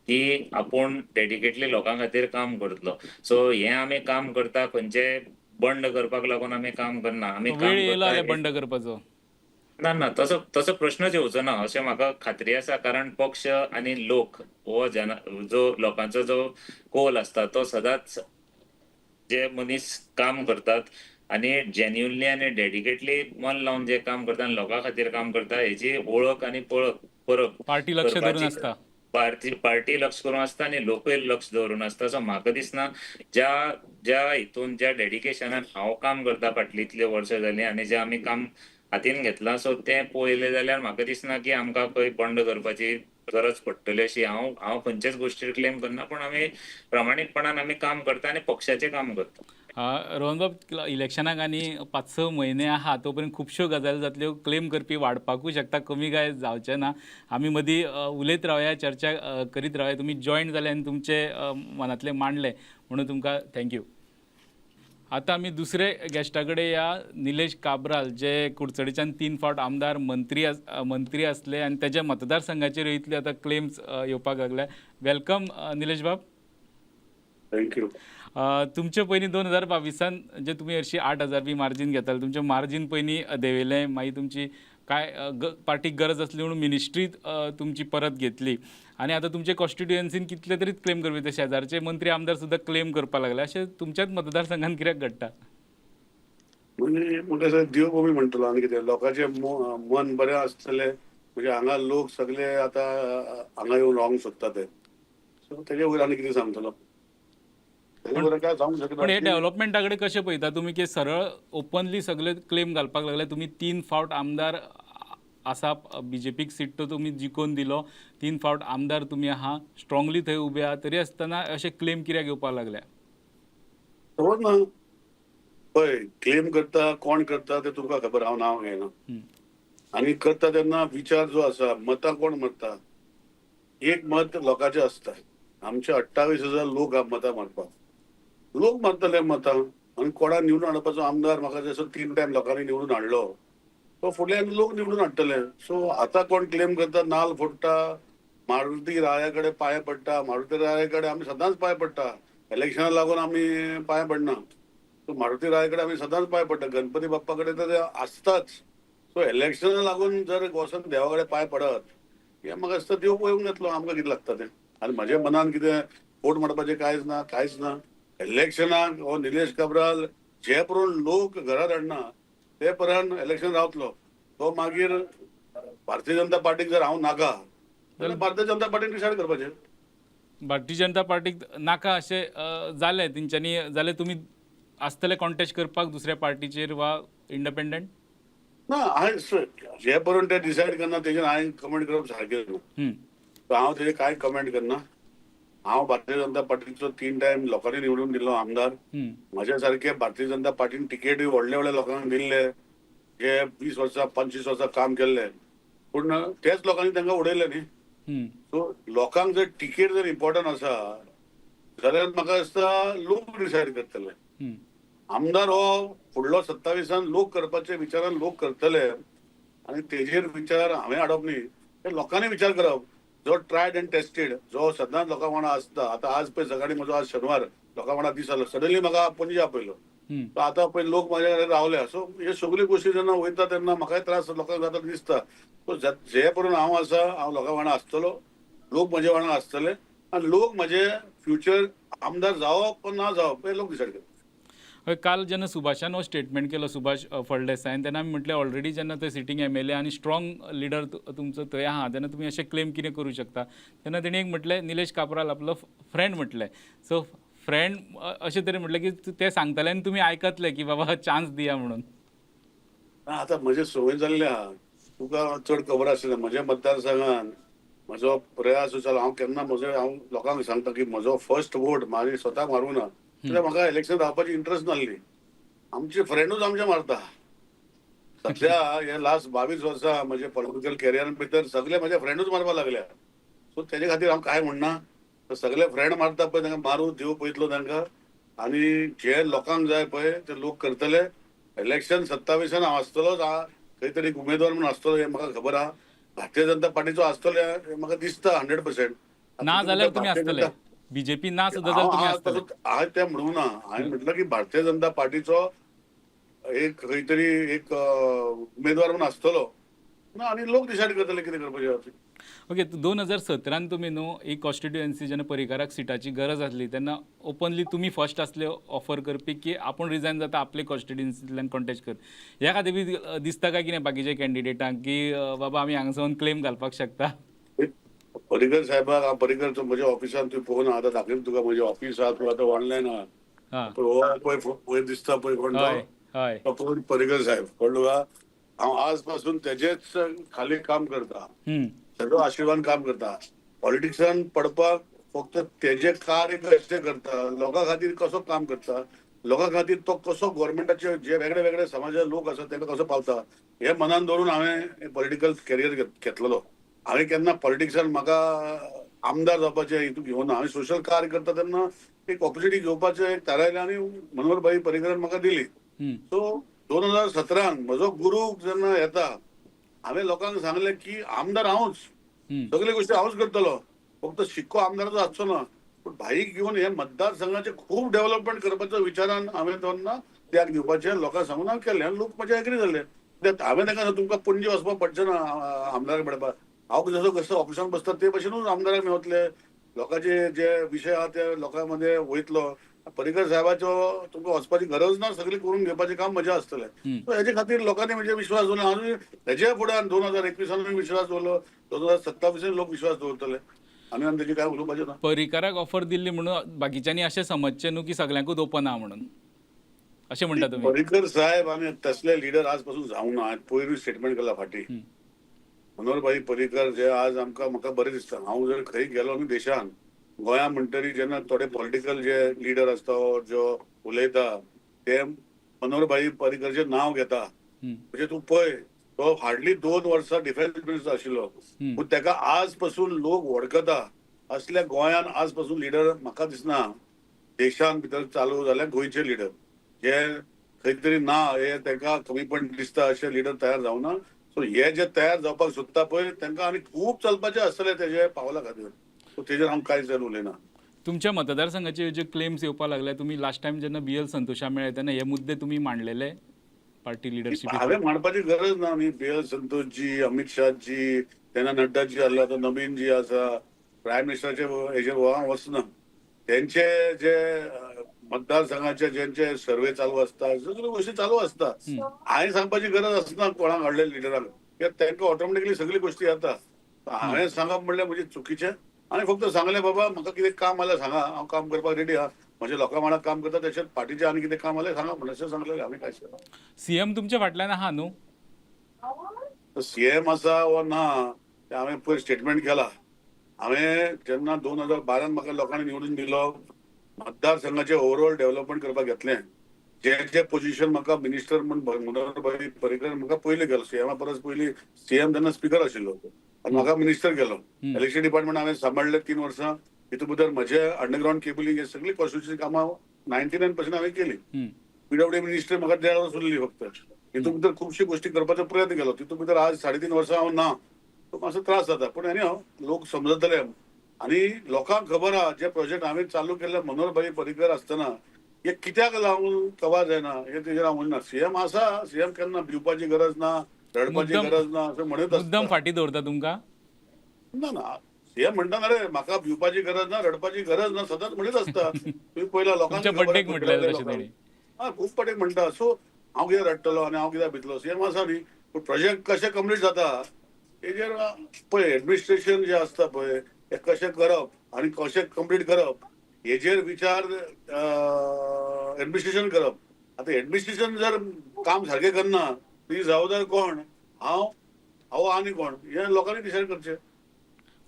[SPEAKER 8] की आपूण डेडिकेटली लोकां खातीर काम करतलो. सो हें आमी काम करता खंयचे बंड करपाक लागून आमी काम करना. आमी काम
[SPEAKER 1] वेळ येयलो
[SPEAKER 8] करता
[SPEAKER 1] जाल्यार बंड करपाचो?
[SPEAKER 8] ना ना, तसो तसो प्रश्नच येवचो ना अशें म्हाका खात्री आसा, कारण पक्ष आनी लोक हो जन जो लोकांचो जो कोल आसता तो सदांच जे मनीस काम करतात आनी जेन्युनली आनी डेडिकेटली मन लावन जे काम करता आनी लोकां खातीर काम करता हेची ओळख आनी पळख परख
[SPEAKER 1] पार्टी लक्ष धरून
[SPEAKER 8] करपाची
[SPEAKER 1] आसता.
[SPEAKER 8] पार्टी पार्टी लक्ष करून आसता आनी लोकूय लक्ष दवरून आसता. सो म्हाका दिसना ज्या ज्या हितून ज्या डेडिकेशनान हांव काम करता फाटलीं इतलीं वर्सां जालीं आनी जें आमी काम हातीन घेतलां, सो तें पळयलें जाल्यार म्हाका दिसना की आमकां खंय बंड करपाची गरज पडटली अशी. हांव हांव खंयचेच गोश्टीर क्लेम करना, पूण आमी प्रामाणीकपणान आमी काम करता आनी पक्षाचें काम करता.
[SPEAKER 1] रोहनबाब, इलेक्शनाक आनी 5-6 म्हयने आहा, तो पर्यंत खुबश्यो गजाली जातल्यो, क्लेम करपी वाडपाकूय शकता, कमी काय जावचें ना. आमी मदीं उलयत रावया, चर्चा करीत रावया. तुमी जॉयन जाले आनी तुमचे मनांतलें मांडलें म्हणून तुमकां thank you. आतां आमी दुसरे गेस्टा कडेन या, निलेश काब्राल, जे कुडचडेच्यान 3 फावट आमदार, मंत्री आसले आनी तेज्या मतदारसंघाचेर इतले आतां क्लेम्स येवपाक लागले. Welcome Nilesh बाब.
[SPEAKER 4] Thank you.
[SPEAKER 1] तुमचे पयलीं 2022 जे तुमी हरशीं 8,000 बी मार्जीन घेताले, तुमचें मार्जीन पयलीं देंवयलें, मागीर तुमची काय पार्टीक गरज आसली म्हणून मिनिस्ट्री तुमची परत घेतली आनी आतां तुमचे कॉन्स्टिट्युएन्सीन कितले तरी क्लेम करपी, ते शेजारचे मंत्री आमदार सुद्दां क्लेम करपाक लागले. अशें तुमच्याच मतदारसंघान कित्याक घडटा?
[SPEAKER 4] म्हणजे म्हाका दिसता देव कमी म्हणटलो आनी कितें, लोकांचें मन बरें आसतलें म्हणजे हांगा लोक सगळे आतां हांगा येवन रावंक सोदता ते, सो तेजे वयर आनी कितें सांगतलो, तेजे वयर काय सांगूंक शकना.
[SPEAKER 1] पण हे डेव्हलपमेंटा कडेन कशें पळयता तुमी, की सरळ ओपनली सगळे क्लेम घालपाक लागले? तुमी 3 फावट आमदार आसा, बीजेपीक सीट तो तुमी जिखोवन दिलो, 3 फावट आमदार तुमी आहा, स्ट्रॉंगली थंय उबे आहा, तरी आसतना अशे क्लेम कित्याक येवपाक लागले?
[SPEAKER 4] खबर ना, पळय क्लेम करता कोण करता ते तुमकां खबर, हांव नांव घेयना. आनी करता तेन्ना विचार जो आसा, मतां कोण मारता, एक मत लोकांचें आसता. आमचे 28,000 लोक आहा मतां मारपाक, लोक मारतले मतां आनी कोणा निवडून हाडपाचो आमदार म्हाका जसो 3 टायम लोकांनी निवडून हाडलो तो फुडल्यान लोक निवडून हाडटले. सो आतां कोण क्लेम करता, नाल फोडटा, मारुती राया कडेन पांय पडटा, मारुती राया कडेन आमी सदांच पांय पडटा, इलेक्शनाक लागून आमी पांय पडना, सो मारुती राया कडेन आमी सदांच पांय पडटा, गणपती बाप्पा कडेन तर आसताच. सो इलेक्शनाक लागून जर वचून देवा कडेन पांय पडत हें म्हाका दिसता देव पळोवंक येतलो, आमकां कितें लागता तें. आनी म्हज्या मनान कितें फोट मारपाचें कांयच ना, कांयच ना. इलेक्शनाक हो निलेश काब्राल जे पळोवन लोक घरात हाडना ते पर्यंत इलेक्शन रावतलो. तो मागीर भारतीय जनता पार्टीक जर हांव नाका जाल्यार भारतीय जनता पार्टीन डिसायड करपाचें.
[SPEAKER 1] भारतीय जनता पार्टीक नाका अशें जालें तेंच्यांनी जाल्यार तुमी आसतले कॉन्टेस्ट करपाक दुसऱ्या पार्टीचेर वा इंडिपेंडंट?
[SPEAKER 4] ना, हांवें जे पर्यंत ते डिसायड करना तेजेर हांवें कमेंट करप सारकें न्हू. हांव तेजेर कांय कमेंट करना. हांव भारतीय जनता पार्टीचो 3 टायम लोकांनी निवडून दिल्लो आमदार. म्हज्या सारके भारतीय जनता पार्टीन तिकेटूय व्हडले व्हडले लोकांक दिल्ले, जे 20 वर्सां 25 वर्सां काम केल्ले, पूण तेच लोकांनी तांकां उडयले न्ही. सो लोकांक जर तिकेट जर इम्पॉर्टंट आसा जाल्यार म्हाका दिसता लोक डिसायड करतले. आमदार हो फुडलो 27 लोक करपाचे विचारान लोक करतले आनी तेजेर विचार हांवें हाडप न्ही, ते लोकांनी विचार करप. जो ट्रायड एंड टेस्टेड, जो सदांच लोकां वांगडा आसता. आतां आज पळय सकाळीं म्हजो आज शेनवार लोकां वांगडा दीस जालो, सडनली म्हाका पणजे आपयलो, सो आतां पळय लोक म्हाज्या कडेन रावल्या. सो हे सगल्यो गोश्टी जेन्ना वयता तेन्ना म्हाकाय त्रास लोकांक जाता दिसता. सो जे पर्यंत हांव आसा हांव लोकां वांगडा आसतलो, लोक म्हजे वांगडा आसतले आनी लोक म्हजे फ्युचर आमदार जावप ना जावप हे लोक डिसायड करता.
[SPEAKER 1] काल जेन्ना सुभाषान हो स्टेटमेंट केलो, सुभाष फळदेसायन, तेन्ना आमी म्हटलें ऑलरेडी जेन्ना थंय सिटींग MLA आनी स्ट्रॉंग लिडर तुमचो थंय आहा तेन्ना तुमी अशें क्लेम कितें करूं शकता. तेन्ना तेणी एक म्हटलें निलेश काब्राल आपलो फ्रेंड म्हटलें. सो फ्रेंड अशें तरेन म्हटलें की ते सांगताले आनी तुमी आयकतले की बाबा चान्स दिया म्हणून.
[SPEAKER 4] आतां म्हजें संवय जाल्ली आहा, तुका चड खबर आसलें म्हज्या मतदारसंघान म्हजो प्रयास जालो. हांव केन्ना म्हजो हांव लोकांक सांगता की म्हजो फर्स्ट वोट म्हाजी स्वताक मारूंक ना, जाल्यार म्हाका इलेक्शन रावपाची इंट्रस्ट नासली. आमचे फ्रेंडूच आमचे मारता. सध्या हे लास्ट 22 वर्सां म्हजे पॉलिटिकल कॅरियर भितर सगळे म्हजे फ्रेंडूच मारपाक लागल्या. सो तेजे खातीर हांव कांय म्हणना, सगळे फ्रेंड मारता पळय तांकां मारूं देव पळयतलो तांकां. आनी जे लोकांक जाय पळय ते लोक करतले. इलेक्शन 27 हांव आसतलोच, खंय तरी एक उमेदवार म्हणून आसतलो हें म्हाका खबर आहा. भारतीय जनता पार्टीचो आसतलो हें म्हाका दिसता 100%.
[SPEAKER 1] ना जाल्यार तुमी आसतले. बीजेपी ना सुद्दां जाल्यार तुमी
[SPEAKER 4] हांव
[SPEAKER 1] आसतले.
[SPEAKER 4] हांवें तें म्हणूंक ना. हांवें म्हटलं की भारतीय जनता पार्टीचो एक खंय तरी एक उमेदवार म्हणून आसतलो ना आनी लोक डिसायड करतले कितें करपाचें आहा तें.
[SPEAKER 1] ओके, 2017 तुमी न्हू एक कॉन्स्टिट्युएन्सी जेन्ना पर्रीकाराक सिटाची गरज आसली तेन्ना ओपनली तुमी फर्स्ट आसले ऑफर करपी की आपूण रिजायन जाता, आपले कॉन्स्टिट्युएन्सींतल्यान कॉन्टेस्ट कर. ह्या खातीर बी दिसता काय कितें बाकीच्या कॅन्डिडेटांक की बाबा आमी हांगा सावन क्लेम घालपाक शकता?
[SPEAKER 4] पर्रीकर साहेबाक हांव पर्रीकर म्हज्या ऑफिसान तुवें पळोवना, आतां दाखयता तुका म्हजें ऑफिस आहा, तुका आतां ऑनलायन आहा. पूण हो पळय वयर दिसता पळय कोण तो?
[SPEAKER 1] हय हय
[SPEAKER 4] तो कोण? पर्रीकर साहेब. कळ्ळें तुका? हांव आज पासून तेजेच खाली काम करता, तेजो आशिर्वाद काम करता. पॉलिटिक्सान पडपाक फक्त तेजे कार्य कशें करता, लोकां खातीर कसो काम करता, लोकां खातीर तो कसो गोवोरमेंटाचे जे वेगळे वेगळे समाजाचे लोक आसा तांकां कसो पावता हे मनान दवरून हांवें पॉलिटिकल करियर घेतलेलो. हांवें केन्ना पॉलिटिक्सान म्हाका आमदार जावपाचें हितून घेवना. हांवें सोशल कार्य करता तेन्ना एक ऑपॉर्च्युनिटी घेवपाचें एक थारायलें आनी मनोहर भाई पर्रीकरान म्हाका दिली. सो 2017 म्हजो गुरू जेन्ना येता हांवें लोकांक सांगलें की आमदार हांवूच, सगळे गोश्टी हांवूच करतलो, फक्त शिक्को आमदाराचो आसचो ना, पूण भाईक घेवन हे मतदारसंघाचे खूब डेव्हलपमेंट करपाचो विचारान हांवें तेन्ना त्याग दिवपाचें लोकांक सांगून हांवें केलें आनी लोक म्हजे एग्री जाले. कित्याक हांवें तांकां तुमकां पणजे वचपाक पडचें ना आमदाराक मेळपाक, हांव जसो कसो ऑफिसान बसता ते भशेनूच आमदाराक मेवतले, लोकांचे जे विशय आहा ते लोकां मदें वयतलो. पर्रीकर साहेबाचो तुमकां वचपाची गरज ना, सगळें करून घेवपाचें काम म्हजें आसतलें. सो हेजे खातीर लोकांनी म्हणजे विश्वास दवरलो. आनी हेजे फुडें 2021 विश्वास दवरलो, 2027 लोक विश्वास दवरतले आनी आनी तेजी काय उलोवपाचें ना.
[SPEAKER 1] पर्रीकाराक ऑफर दिल्ली म्हणून बाकीच्यांनी अशें समजचें न्हू की सगल्यांकूच ओपन आहा म्हणून, अशें म्हणटा तुमी?
[SPEAKER 4] पर्रीकर साहेब आनी तसले लिडर आज पासून जावंक ना. हांवें पयरूय स्टेटमेंट केला फाटीं. मनोहर भाई पर्रीकर जे आज आमकां म्हाका बरें दिसता. हांव जर खंय गेलो न्हू देशान, गोंया म्हणटरी जेन्ना थोडे पॉलिटिकल जे लिडर आसता जो उलयता ते मनोहर भाई पर्रीकरचें नांव घेता. म्हणजे तूं पळय तो हार्डली 2 वर्सां डिफेन्स मिनिस्टर आशिल्लो, पूण ताका आज पासून लोक वळखता. असल्या गोंयान आज पासून लिडर म्हाका दिसना देशान भितर चालू जाल्यार गोंयचे लिडर जे खंय तरी ना हे तांकां कमीपण दिसता अशे लिडर तयार जावना. सो हे जे तयार जावपाक सोदता पळय तांकां आनी खूब चलपाचें आसतलें तेजे पावला खातीर. सो तेजेर हांव कांयच उलयना.
[SPEAKER 1] तुमच्या मतदारसंघाचे जे क्लेम्स येवपाक लागले, तुमी लास्ट टायम जेन्ना बी एल संतोषा मेळ्ळे तेन्ना हे मुद्दे तुमी मांडलेले पार्टी लिडरशिप?
[SPEAKER 4] हांवें मांडपाची गरज ना न्ही. बी एल संतोषजी, अमीत शाहजी, तेन्ना नड्डाजी आसलो, आतां नवीन जी आसा, प्रायम मिनिस्टराचे हेजेर हांव वचना. तेंचे जे मतदारसंघाचे जेंचे सर्वे चालू आसता, सगळ्यो गोश्टी चालू आसता. हांवें सांगपाची गरज आसना कोणाक हाडले लिडरांक, कित्याक तांकां ऑटोमॅटिकली सगळी गोश्टी येता. हांवें सांगप म्हणल्यार म्हजें चुकीचें. आनी फक्त सांगलें बाबा म्हाका कितें काम आल्यार सांगा, हांव काम करपाक रेडी आहा, म्हज्या लोकां वांगडा काम करता, तशेंच पार्टीचें आनी कितें काम आल्यार सांगा म्हणून अशें सांगलें. हांवें कांय
[SPEAKER 1] सीएम तुमच्या फाटल्यान आहा न्हू?
[SPEAKER 4] सीएम आसा वो ना तें हांवें पयर स्टेटमेंट केला. हांवें जेन्ना 2012 म्हाका लोकांनी निवडून दिलो, मतदारसंघाचें ओवरऑल डेव्हलपमेंट करपाक घेतलें. जे जे पोझिशन म्हाका मिनिस्टर म्हूण मनोहर भाई पर्रीकर म्हाका पयलीं गेलो, सीएमा परस पयलीं सीएम तेन्ना स्पिकर आशिल्लो आनी म्हाका मिनिस्टर केलो. इलेक्शन डिपार्टमेंट हांवें सांबाळ्ळें 3 वर्सां. हितून भितर म्हजे अंडरग्रावंड केबलिंग हे सगळी कॉन्स्टिट्युशन कामां 99% हांवें केली. पीडब्ल्यू मिनिस्टर म्हाका 1.5 वर्स उरली फक्त. हितून भितर खुबश्यो गोश्टी करपाचो प्रयत्न केलो. तितून भितर आज 3.5 वर्सां हांव ना, सो मातसो त्रास जाता. पूण आनी हांव लोक समजतले आनी लोकांक खबर आहा जे प्रोजेक्ट हांवें चालू केल्ले मनोहर भाई पर्रीकर आसतना हे कित्याक लागून कवा जायना हे तेजेर हांव म्हणना. सीएम आसा, सीएम केन्ना भिवपाची गरज ना, रडपाची गरज ना अशें म्हणत
[SPEAKER 1] मुद्दम फाटी दवरता तुमकां?
[SPEAKER 4] ना ना, सीएम म्हणटा ना रे म्हाका भिवपाची गरज ना, रडपाची गरज ना, सदांच म्हणीत आसता. तुमी पयला लोकांक
[SPEAKER 1] बड्डेक म्हटलें तशें ताणें.
[SPEAKER 4] हा, खूब फावटी म्हणटा. सो हांव कित्याक रडटलो आनी हांव कित्याक भितलो? सीएम आसा न्ही, पूण प्रोजेक्ट कशें कंप्लीट जाता तेजेर पळय एडमिनिस्ट्रेशन जें आसता पळय तें कशें करप आनी कशें कंप्लीट करप हेजेर विचार एडमिनिस्ट्रेशन करप. आतां एडमिनिस्ट्रेशन जर काम सारकें करना ती जबाबदार कोण? हांव हांव आनी कोण? हें लोकांनी डिसायड करचें.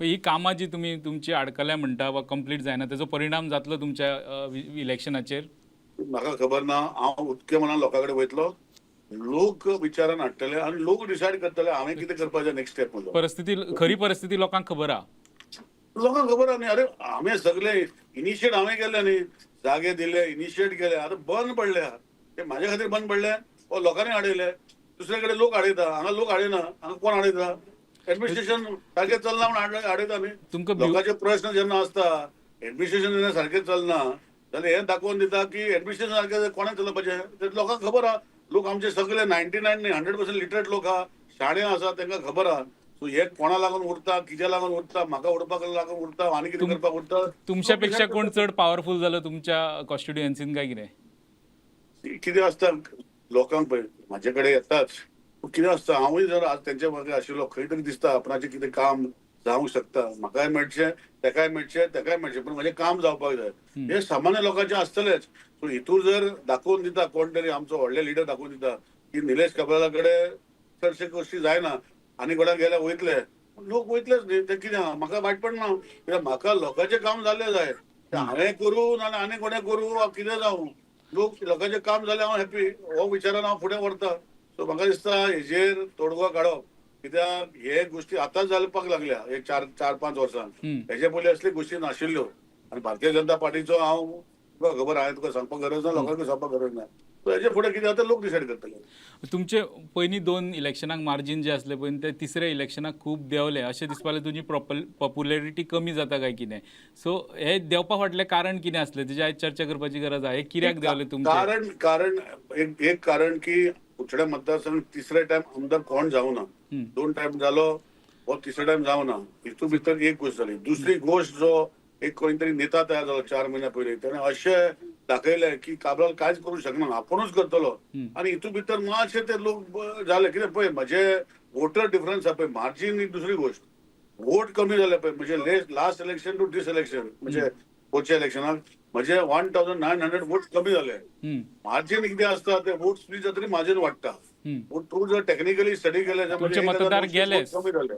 [SPEAKER 1] ही कामां जी तुमी तुमची आडकल्या म्हणटा वा कंप्लीट जायना तेजो परिणाम जातलो तुमच्या इलेक्शनाचेर?
[SPEAKER 4] म्हाका खबर ना. हांव उत्के मनान लोकां कडेन वयतलो, लोक विचारान हाडटले आनी लोक डिसायड करतले हांवें कितें करपाचें नेक्स्ट स्टेप म्हजो.
[SPEAKER 1] परिस्थिती, खरी परिस्थिती लोकांक खबर आहा.
[SPEAKER 4] लोकांक खबर आहा न्ही. अरे हांवें सगळे इनिशिएट हांवें केले न्ही, जागे दिले, इनिशिएट केले, आतां बंद पडल्या ते म्हाजे खातीर बंद पडले वो लोकांनी हाडयले. दुसरे कडेन लोक हाडयता, हांगा लोक हाडयना. हांगा कोण हाडयता? एडमिनिस्ट्रेशन सारकें चलना म्हूण हाडयता न्ही.
[SPEAKER 1] तुमकां
[SPEAKER 4] लोकांचे प्रश्न जेन्ना आसता एडमिनिस्ट्रेशन जेन्ना सारकें चलना जाल्यार हें दाखोवन दिता की एडमिनिस्ट्रेशन सारकें कोणें चलोवपाचें तें लोकांक खबर आहा. लोक आमचे सगळे 99 न्ही, 100% लिटरेट लोक आहा, शाणे आसा, तांकां खबर आहा. सो हे कोणा लागून उरता, कित्या लागून उरता, म्हाका उडपाक लागून उरता आनी कितें करपाक उरता.
[SPEAKER 1] तुमच्या पेक्षा कोण चड पावरफूल जालो तुमच्या कॉन्स्टिट्युएन्सीन काय कितें?
[SPEAKER 4] कितें आसता लोकांक पळय म्हाजे कडेन येताच, पूण कितें आसता हांवूय जर आज तेंच्या मागे आशिल्लो खंय तरी दिसता आपणाचें कितें काम जावंक शकता, म्हाकाय मेळचें, तेकाय मेळचें, तेकाय मेळचें, पूण म्हजें काम जावपाक जाय. हें सामान्य लोकांचें आसतलेंच. सो हितूर जर दाखोवन दिता कोण तरी आमचो व्हडले लिडर दाखोवन दिता की निलेश काब्राला कडेन चडशे गोश्टी जायना आनी कोणाक गेल्यार वयतले लोक, वयतलेच न्ही ते. कितें आहा म्हाका वायट पडना, कित्याक म्हाका लोकांचें काम जाल्लें जाय. तें हांवें करूं ना आनी कोणें करूं वा कितें जावं, लोक लोकांचें काम जालें हांव हॅपी, हो विचारान हांव फुडें व्हरता. सो म्हाका दिसता हेजेर तोडगो काडप, कित्याक हे गोश्टी आतांच जावपाक लागल्या हे चार चार पांच वर्सां, हेजे पयलीं असली गोश्टी नाशिल्ल्यो. आनी भारतीय जनता पार्टीचो हांव तुका खबर, हांवें तुका सांगपाक गरज ना, लोकांक सांगपाक गरज ना. सो हेजे फुडें कितें जाता लोक डिसायड करतले.
[SPEAKER 1] तुमचे पयलीं दोन इलेक्शनाक मार्जीन जे आसले पळय ते तिसऱ्या इलेक्शनाक खूब देंवले अशें दिसपाक लागलें. तुजी पॉप्युलरिटी कमी जाता काय कितें? सो हे देंवपा फाटलें कारण कितें आसलें तेजी आयज चर्चा करपाची गरज आहा. हे कित्याक देंवले तुमचे?
[SPEAKER 4] कारण कारण एक एक कारण की कुडचड्या मतदारसंघ तिसरे टायम आमदार कोण जावना. दोन टायम जालो, हो तिसरो टायम जावना. हितून भितर एक गोश्ट जाली. दुसरी गोश्ट, जो एक कोणी तरी नेता तयार जालो 4 म्हयन्या पयलीं, त्याने अशें दाखयलें की काब्राल कांयच करूंक शकना, आपुणूच करतलो. आनी हितून भितर मातशे ते लोक जाले कितें पळय म्हजे वोटर डिफरन्स आहा पळय, मार्जीन ही दुसरी गोश्ट, वोट कमी जाले पळय. म्हणजे last election to this election, म्हणजे वरच्या इलेक्शनाक म्हजे 1900 वोट कमी जाले. मार्जीन कितें आसता ते वोट स्प्लीट जातरी मार्जीन वाडटा. पूण तूं जर टेक्निकली स्टडी केलें जाल्यार
[SPEAKER 1] तुमचे
[SPEAKER 4] म्हणजे
[SPEAKER 1] मतदार
[SPEAKER 4] 1200
[SPEAKER 1] गेलेच.
[SPEAKER 4] कमी जाले,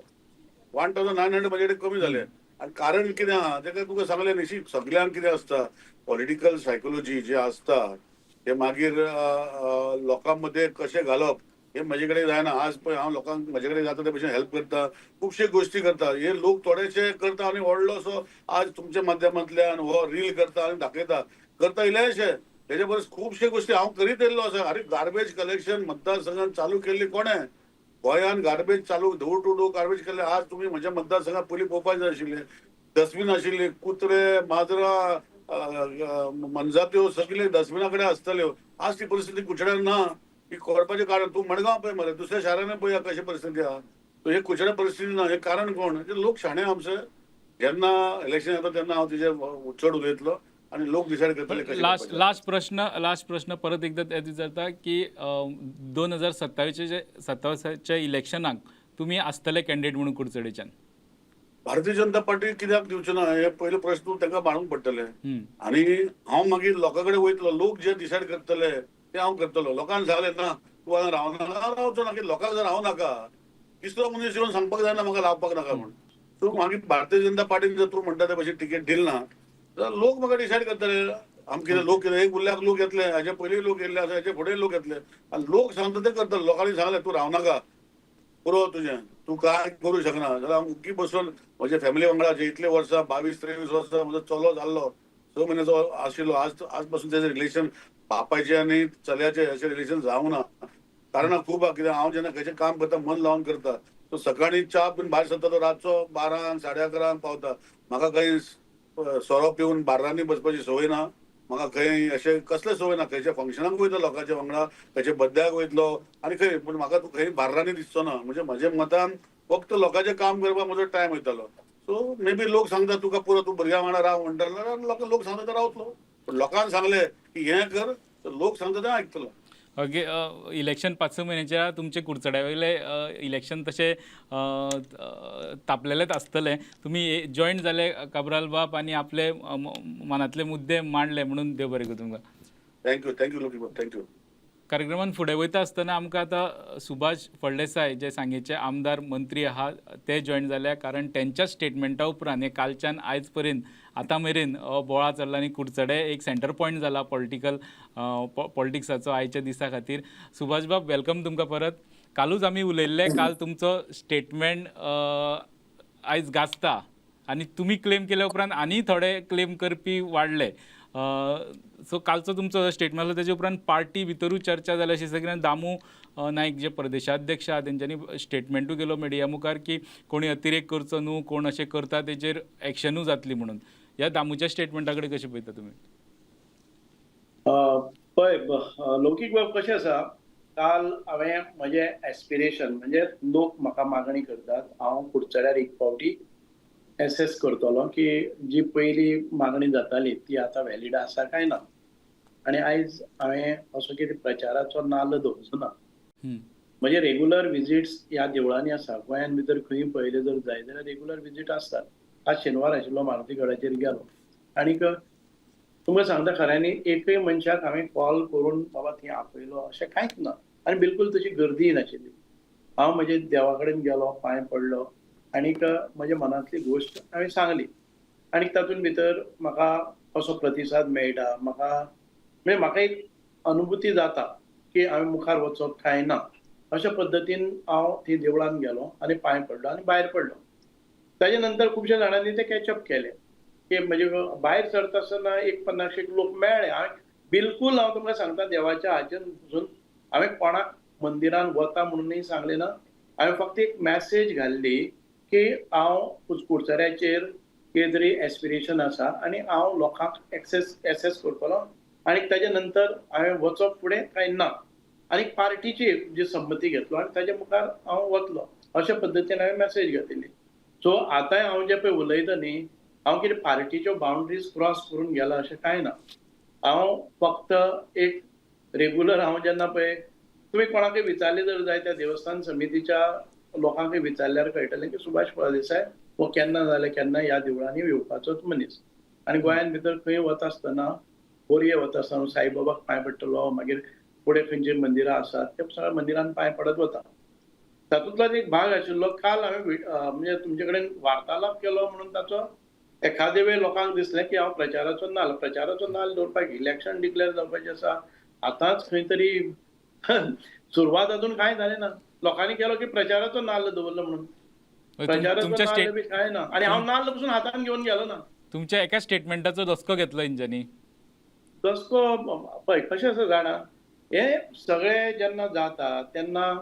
[SPEAKER 4] 1900 म्हजे कडेन कमी जाले. आनी कारण कितें आहा तेका तुका सांगलें न्ही, सगल्यांक कितें आसता पॉलिटिकल सायकोलॉजी जे आसता ते मागीर लोकां मदें कशें घालप हे म्हजे कडेन जायना. आज पळय हांव लोकांक म्हजे कडेन जाता ते भशेन हेल्प करता, खुबशे गोश्टी करता. हे लोक थोडेशे करता आनी व्हडलोसो आज तुमच्या माध्यमांतल्यान हो रील करता आनी दाखयता, करता इल्लेशे. तेजे परस खुबशे गोश्टी हांव करीत येयल्लो आसा. आरे गार्बेज कलेक्शन मतदारसंघात चालू केल्ली कोणें? गोंयान गार्बेज चालू डोर टू डोर गार्बेज केल्ले. आज तुमी म्हज्या मतदारसंघात पयलीं पळोवपाक जाय आशिल्लें, डस्टबीन आशिल्ली, कुत्रे माजरां मनजात्यो सगळे डस्टबिना कडेन आसताल्यो. आज ती परिस्थिती कुडचड्यार ना. ही कळपाचें कारण तूं मडगांव पळय मरे, दुसऱ्या शारांनी पळय कशी परिस्थिती आहा. सो हे कुडचड्या परिस्थिती ना, हे कारण कोण? जे लोक शाणे आमचे. जेन्ना इलेक्शन येता तेन्ना हांव तेजेर चड उलयतलो आनी लोक डिसायड करतले कशें
[SPEAKER 1] लास्ट
[SPEAKER 4] करपाचें.
[SPEAKER 1] लास्ट प्रश्न परत एकदा तेच विचारता की 2027 27च्या इलेक्शनाक तुमी आसतले कॅन्डिडेट म्हणून कुडचडेच्यान?
[SPEAKER 4] भारतीय जनता पार्टी कित्याक दिवचे ना हे पयले प्रश्न तांकां मांडूंक पडटले. आनी हांव मागीर लोकां कडेन वयतलो, लोक जे डिसायड करतले ते हांव करतलो. लोकांक सांगलें ना तूं हांगा रावनाका, रावचो ना. की लोकांक जर रावं नाका, तिसरो मनीस येवन सांगपाक जायना म्हाका रावपाक नाका म्हूण. तूं मागीर भारतीय जनता पार्टीन जर तूं म्हणटा ते भशेन तिकेट दिल ना जाल्यार लोक म्हाका डिसायड करतले. आम कितें लोक कितें एक उरल्याक लोक येतले, हाजे पयलीं लोक येयल्ले आसा, हाजे फुडें लोक येतले आनी लोक सांगता ते करतले. लोकांनी सांगलें तूं रावनाका, पुरो तुजें, तूं काय करूं शकना जाल्यार हांव उग्गी बसून म्हज्या फॅमिली वांगडा जे इतले वर्सां 22-23 वर्सां म्हजो चलो जाल्लो, 6 म्हयन्याचो आशिल्लो, आज आज पासून तेजें रिलेशन बापायचें आनी चल्याचें अशें रिलेशन जावंक ना. कारणां खूब आहा. कित्याक हांव जेन्ना खंयचें काम करता मन लावन करता. सो सकाळीं च्या पिवन भायर सरता तो रातचो 12क 11:30क पावता. म्हाका खंय सोरो पिवन बार्रांनी बसपाची संवय ना, म्हाका खंय अशें कसलें संवय ना. खंयच्या फंक्शनाक वयता लोकांच्या वांगडा, खंयच्या बड्ड्याक वयतलो आनी खंय, पूण म्हाका तूं खंय बार्रांनी दिसचो ना. म्हणजे म्हज्या मतान फक्त लोकांचें काम करपाक म्हजो टायम वयतालो. सो मे बी लोक सांगता तुका पुरो, तूं भुरग्यां वांगडा राव म्हणटा जाल्यार लोक सांगता ते रावतलो. पूण लोकांक सांगलें की हें कर तर लोक सांगता तें आयकतलो.
[SPEAKER 1] ओके, इलेक्शन 5-6 म्हयन्याच्या तुमचे कुडचड्या वयले इलेक्शन तशें तापलेलेच आसतलें. तुमी जॉयन जाले काब्राल बाब आनी आपले मनांतले मुद्दे मांडले म्हणून देव बरें करूं तुमकां.
[SPEAKER 4] Thank you, thank you Loki, thank you.
[SPEAKER 1] कार्यक्रमान फुडें वयता आसतना आमकां आतां सुभाष फळदेसाय जे सांगेचे आमदार मंत्री आहा ते जॉयन जाल्या, कारण तेंच्या स्टेटमेंटा उपरांत हे कालच्यान आयज पर्यंत आतां मेरेन बोवाळ चल्ला आनी कुडचडे एक सेंटर पॉयंट जाला पॉलिटिकल पॉलिटिक्साचो आयच्या दिसा खातीर. सुभाष बाब, welcome तुमकां परत. कालूच आमी उलयल्ले, काल तुमचो स्टेटमेंट आयज गाजता आनी तुमी क्लेम केल्या उपरांत आनी थोडे क्लेम करपी वाडले. सो कालचो तुमचो स्टेटमेंट आसलो तेजे उपरांत पार्टी भितरूय चर्चा जाली अशी सगळ्यान. दामू नायक जे प्रदेशाध्यक्ष आहा तेंच्यांनी स्टेटमेंटूय केलो मिडिया मुखार की कोणी अतिरेक करचो न्हू, कोण अशें करता तेजेर एक्शनूय जातली म्हणून. ह्या दामूच्या स्टेटमेंटा कडेन कशें पळयता तुमी?
[SPEAKER 7] पळय, लौकीक बाब, कशें आसा, काल हांवें म्हजें एस्पिरेशन, म्हणजे लोक म्हाका मागणी करतात, हांव कुडचड्यार एक फावटी एसेस करतलो की जी पयली मागणी जाताली ती आतां व्हॅलीड आसा काय ना. आनी आयज हांवें असो कितें प्रचाराचो नाल्ल दवरचो ना. म्हजे रेगुलर विजिट्स ह्या देवळांनी आसा. गोंयान भितर खंय पळयलें जर जाय जाल्यार रेगुलर विजीट आसतात. आज शेनवार आशिल्लो, मारुती गडाचेर गेलो आनीक तुमकां सांगता, खऱ्यांनी एकय मनशाक हांवें कॉल करून बाबा थंय आपयलो अशें कांयच ना आनी बिलकूल तशी गर्दीय नाशिल्ली. हांव म्हजे देवा कडेन गेलो, पांय पडलो आनीक म्हज्या मनांतली गोश्ट हांवें सांगली आनी तातूंत भितर म्हाका कसो प्रतिसाद मेळटा, म्हाका म्हणजे म्हाका एक अनुभूती जाता की हांवें मुखार वचप काय ना, अशा पद्दतीन हांव थंय देवळान गेलो आनी पांय पडलो आनी भायर पडलो. ताजे नंतर खुबश्या जाणांनी ते कॅचअप केले की म्हणजे भायर सरता आसतना एक 50 एक लोक मेळ्ळे. हांवें बिलकूल, हांव तुमकां सांगता, देवाच्या हाचेर पसून हांवें कोणाक मंदिरान वता म्हणूनय सांगलें ना. हांवें फक्त एक मॅसेज घाल्ली की हांव कुडचड्याचेर कितें तरी एस्पिरेशन आसा आनी हांव लोकांक एक्सेस करतलो आनी ताजे नंतर हांवें वचप फुडें काय ना आनी पार्टीची जी संमती घेतलो आनी ताजे मुखार हांव वतलो, अशा पद्दतीन हांवें मॅसेज घातिल्ली. सो आतांय हांव जें पळय उलयता न्ही, हांव कितें पार्टीच्यो बाउंड्रीज क्रॉस करून गेला अशें कांय ना. हांव फक्त एक रेगुलर, हांव जेन्ना पळय, तुमी कोणाकय विचारलें जर जाय, त्या देवस्थान समितीच्या लोकांकय विचारल्यार कळटलें की सुभाष फळदेसाय हो केन्ना जाल्यार केन्ना ह्या देवळांनी येवपाचोच मनीस. आनी गोंयान भितर खंय वता आसतना, बोरये वता आसतना साईबाबाक पांय पडटलो, मागीर फुडें खंयची मंदिरां आसात त्या सगळ्या मंदिरान पांय पडत वता. तातूंतलोच एक भाग आशिल्लो काल. हांवें म्हणजे तुमचे कडेन वार्तालाप केलो म्हणून ताचो एखादे वेळ लोकांक दिसलें की हांव प्रचाराचो नाल्ल दवरपाक, इलेक्शन डिक्लेअर जावपाचें आसा आतांच खंय तरी सुरवात अजून कांय जालें ना, लोकांनी केलो की प्रचाराचो नाल्ल दवरलो म्हणून. प्रचाराचो
[SPEAKER 1] तुमच्या
[SPEAKER 7] नाल्ल
[SPEAKER 1] स्टेट
[SPEAKER 7] बी कांय ना आनी हांव नाल्ल पसून हातान घेवन गेलो ना.
[SPEAKER 1] तुमच्या एका स्टेटमेंटाचो धसको घेतलो हेंच्यांनी.
[SPEAKER 7] दसको पळय कशें आसा जाणा, हे सगळे जेन्ना जाता तेन्ना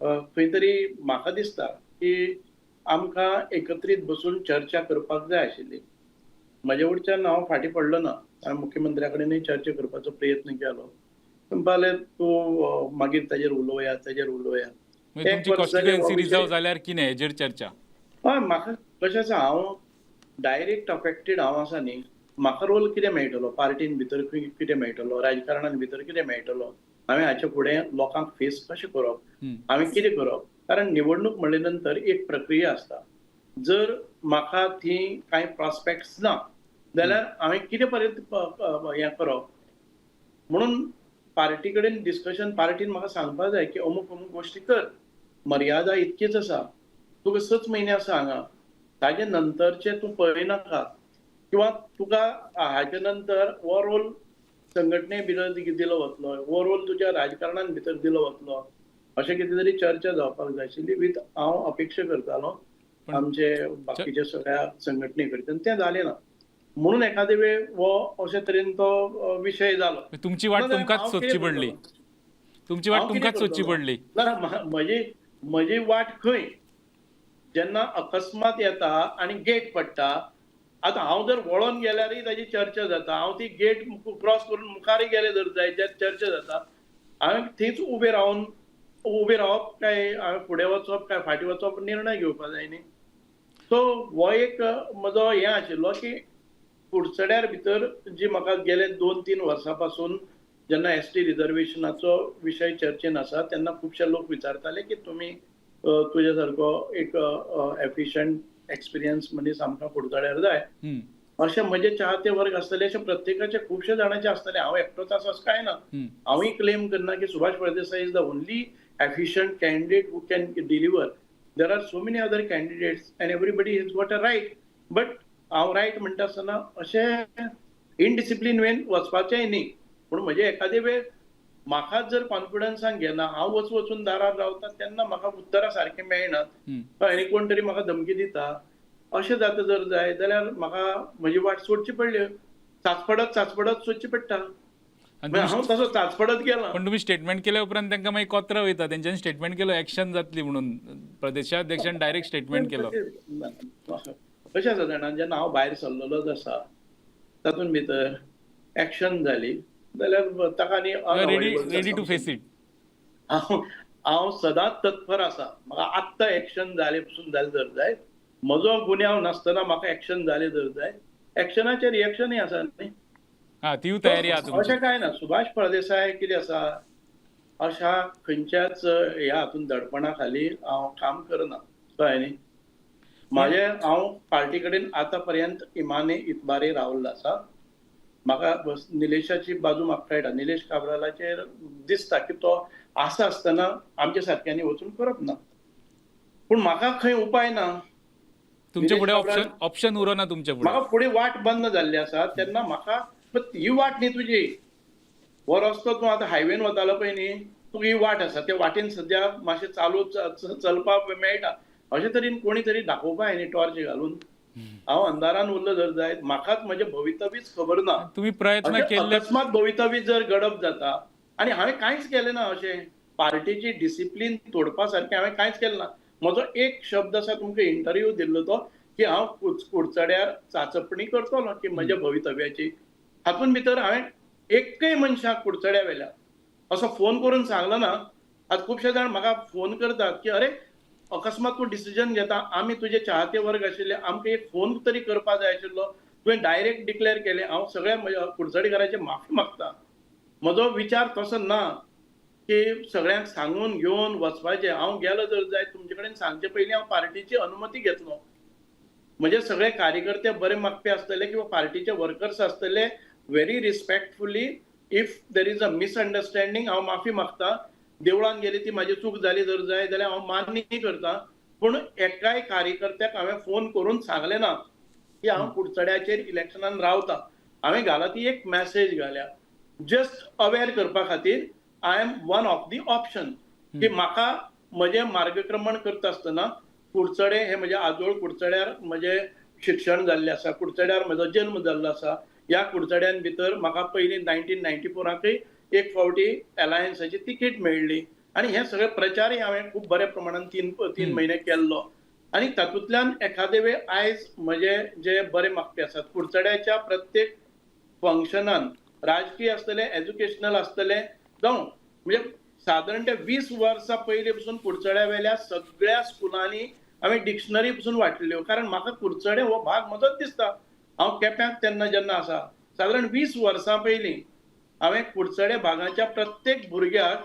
[SPEAKER 7] खंय तरी म्हाका दिसता की आमकां एकत्रीत बसून चर्चा करपाक जाय आशिल्ली. म्हजे वटच्यान हांव फाटीं पडलो ना. हांवें मुख्यमंत्र्या कडेनूय चर्चा करपाचो प्रयत्न केलो. म्हणपाक तूं मागीर ताजेर उलोवया, ताजेर उलोवया.
[SPEAKER 1] म्हणजे
[SPEAKER 7] एक
[SPEAKER 1] तुमची
[SPEAKER 7] वर्स जालें
[SPEAKER 1] कॉन्स्टिट्युएन्सी
[SPEAKER 7] हो
[SPEAKER 1] रिजर्व
[SPEAKER 7] विशय.
[SPEAKER 1] जाल्यार कितें हेजेर चर्चा.
[SPEAKER 7] हय, म्हाका कशें आसा, हांव डायरेक्ट अफेक्टेड हांव आसा न्ही, म्हाका रोल कितें मेळटलो पार्टीन भितर, खंय कितें मेळटलो, राजकारणान भितर कितें मेळटलो, हांवें हाचे फुडें लोकांक फेस कशें करप, हांवें कितें करप, कारण निवडणूक म्हणले नंतर एक प्रक्रिया आसता. जर म्हाका थी कांय प्रॉस्पेक्ट्स ना जाल्यार हांवें कितें पर्यंत हें करप? म्हणून पार्टी कडेन डिस्कशन, पार्टीन म्हाका सांगपाक जाय की अमूक अमूक गोश्टी कर, मर्यादा इतकीच आसा, तुका 6 म्हयने आसा हांगा, ताजे नंतरचे तूं पळयनाका किंवा तुका हाजे नंतर हो रोल संघटने भितर दिलो वतलो, हो रोल तुज्या राजकारणान भितर दिलो वतलो, अशें कितें तरी चर्चा जावपाक जाय आशिल्ली विथ हांव अपेक्षा करतालो आमचे बाकीच्या सगळ्या संघटने कडच्यान. तें जालें ना म्हणून एखादे वेळ हो अशे तरेन तो विशय जालो.
[SPEAKER 1] तुमची वाट
[SPEAKER 7] ना जाल्यार
[SPEAKER 1] तुमकांच
[SPEAKER 7] हांव
[SPEAKER 1] सोदची
[SPEAKER 7] कितें
[SPEAKER 1] पडली.
[SPEAKER 7] करतलो?
[SPEAKER 1] तुमची वाट
[SPEAKER 7] हांव कितें
[SPEAKER 1] तुमकांच सोदची
[SPEAKER 7] करतलो?
[SPEAKER 1] पडली.
[SPEAKER 7] ना ना, म्हजी वाट खंय जेन्ना अकस्मात येता आनी गेट पडटा. आतां हांव जर वळोन गेल्यारय ताजी चर्चा जाता, हांव ती गेट क्रॉस करून मुखारय गेले जर जायत जाल्यार चर्चा जाता. हांवें थंयच उबें रावन, उबें रावप काय हांवें फुडें वचप काय फाटीं वचप, निर्णय घेवपाक जाय न्ही. सो हो एक म्हजो हें आशिल्लो की कुडचड्यार भितर जी म्हाका गेले 2-3 वर्सां पासून जेन्ना एसटी रिजर्वेशनाचो विशय चर्चेन आसा तेन्ना खुबशे लोक विचारताले की तुमी तुज्या सारको एक एफिशंट एक्सपिरियन्स मनीस आमकां कुडचड्यार जाय. अशें म्हजे चाहते वर्ग आसतले, अशें प्रत्येकाचे खुबशे जाणांचे आसतले. हांव एकटोच आसा अशें कांय ना. हांवूय क्लेम करना की Subhash Phaldesai is the only efficient candidate who can deliver. There are so many other candidates and everybody has got a right, but हांव रायट म्हणटा आसतना अशें इनडिसिप्लीन वेन वचपाचेंय न्ही. पूण म्हजे एखादे वेळ म्हाकाच जर कॉन्फिडन्सान घेना, हांव वचून दारार रावता तेन्ना म्हाका उत्तरां सारकीं मेळनात आनी कोण तरी म्हाका धमकी दिता अशें जाता जर जायत जाल्यार म्हाका म्हजी वाट सोडची पडली, चाचपडत चाचपडत सोदची पडटा.
[SPEAKER 1] आनी
[SPEAKER 7] म्हणजे हांव तसो चाचपडत गेला.
[SPEAKER 1] पण तुम्ही स्टेटमेंट केल्या उपरांत तांकां मागीर कोत्र वयता. तेंच्यांनी स्टेटमेंट केलो, एक्शन जातली म्हणून प्रदेशाध्यक्षान डायरेक्ट स्टेटमेंट केलो.
[SPEAKER 7] कशें आसा जाणा, जेन्ना हांव भायर सरलेलोच आसा तातूंत भितर एक्शन जाली जाल्यार ताका आनी
[SPEAKER 1] ready
[SPEAKER 7] unavoidable
[SPEAKER 1] ready to face it.
[SPEAKER 7] हांव हांव सदांच तत्पर आसा. म्हाका आत्तां एक्शन जालें पसून जालें जर जायत, म्हजो गुन्यांव नासतना म्हाका एक्शन जालें जर जायत, एक्शनाचेर रिएक्शनूय आसा न्ही.
[SPEAKER 1] हा, तिवूय तयारी आहा तुमची.
[SPEAKER 7] अशें कांय ना. सुभाष फळदेसाय कितें आसा, अशा खंयच्याच ह्या हातून दडपणा खाली हांव काम करना, कळ्ळें न्ही. म्हाजें हांव पार्टी कडेन आतां पर्यंत इमाने इतबारे रावल्लो आसा. म्हाका बस निलेशाची बाजू म्हाका कळटा. निलेश काब्रालाचेर दिसता की तो आसा आसतना आमच्या सारक्यांनी वचून करप ना, पूण म्हाका खंय उपाय ना.
[SPEAKER 1] तुमच्या फुडें
[SPEAKER 7] निलेश
[SPEAKER 1] ऑप्शन ऑप्शन उरो ना तुमच्या फुडें.
[SPEAKER 7] म्हाका फुडें वाट बंद जाल्ली आसा तेन्ना म्हाका ही वाट न्ही तुजी, हो रस्तो तूं आतां हायवेन वतालो पळय न्ही, तुका ही वाट आसा, त्या वाटेन सद्या मातशें चालू चलपाक मेळटा. अशें तरेन कोणी तरी दाखोवपा जाय न्ही टॉर्च घालून. हांव अंधारान उरलो जर जायत, म्हाकाच म्हजें भवितव्यच खबर ना.
[SPEAKER 1] तुमी प्रयत्न
[SPEAKER 7] अशें
[SPEAKER 1] केल्ले
[SPEAKER 7] अकस्मात भवितव्य जर घडप जाता, आनी हांवें कांयच केलें ना अशें पार्टीची डिसिप्लीन तोडपा सारकें हांवें कांयच केलें ना. म्हजो एक शब्द आसा, तुमकां इंटरव्यू दिल्लो तो, की हांव कुडचड्यार चाचपणी करतलो की म्हज्या भवितव्याची. हातूंत भितर हांवें एकय मनशाक कुडचड्या वेल्या असो फोन करून सांगलो ना. आतां खुबशे जाण म्हाका फोन करतात की अरे अकस्मात तूं डिसिजन घेता, आमी तुजे चाहते वर्ग आशिल्ले, आमकां एक फोन तरी करपा जाय आशिल्लो, तुवें डायरेक्ट डिक्लेअर केलें. हांव सगळ्या म्हज्या कुडचडेकारांचे माफी मागता. म्हजो विचार तसो ना की सगळ्यांक सांगून घेवन वचपाचें. हांव गेलो जर जायत तुमचे कडेन सांगचे पयलीं हांव पार्टीची अनुमती घेतलो. म्हजे सगळे कार्यकर्ते बरे मागपी आसतले किंवा पार्टीचे वर्कर्स आसतले, very respectfully if there is a misunderstanding हांव माफी मागता. देवळान गेली ती म्हाजी चूक जाली जर जाय जाल्यार हांव मान्य करता, पूण एकाय कार्यकर्त्याक हांवें फोन करून सांगलें ना की हांव कुडचड्याचेर इलेक्शनान रावता. हांवें घाला ती एक मॅसेज घाल्या जस्ट अवेर करपा खातीर, I am one of the option, की म्हाका म्हजें मार्गक्रमण करता आसतना कुडचडे हे म्हजे आजोळ, कुडचड्यार म्हजें शिक्षण जाल्लें आसा, कुडचड्यार म्हजो जल्म जाल्लो आसा. ह्या कुडचड्यान भितर म्हाका पयलीं 1994 एक फावटी एलायन्साची तिकेट मेळ्ळी आनी हे सगळे प्रचारय हांवें खूब बऱ्या प्रमाणान तीन म्हयने केल्लो. आनी तातूंतल्यान एखादे वेळ आयज म्हजे जे बरे मागपी आसात कुडचड्याच्या प्रत्येक फंक्शनान, राजकीय आसतले, एज्युकेशनल आसतले, जावं म्हणजे सादारण ते 20 वर्सां पयलीं पसून कुडचड्या वेल्या सगळ्या स्कुलांनी हांवें डिक्शनरी पसून वाटल्यो, कारण म्हाका कुडचडे हो भाग म्हजोच दिसता. हांव केप्यांक तेन्ना जेन्ना आसा, सादारण 20 वर्सां पयलीं हांवें कुडचडे भागाच्या प्रत्येक भुरग्याक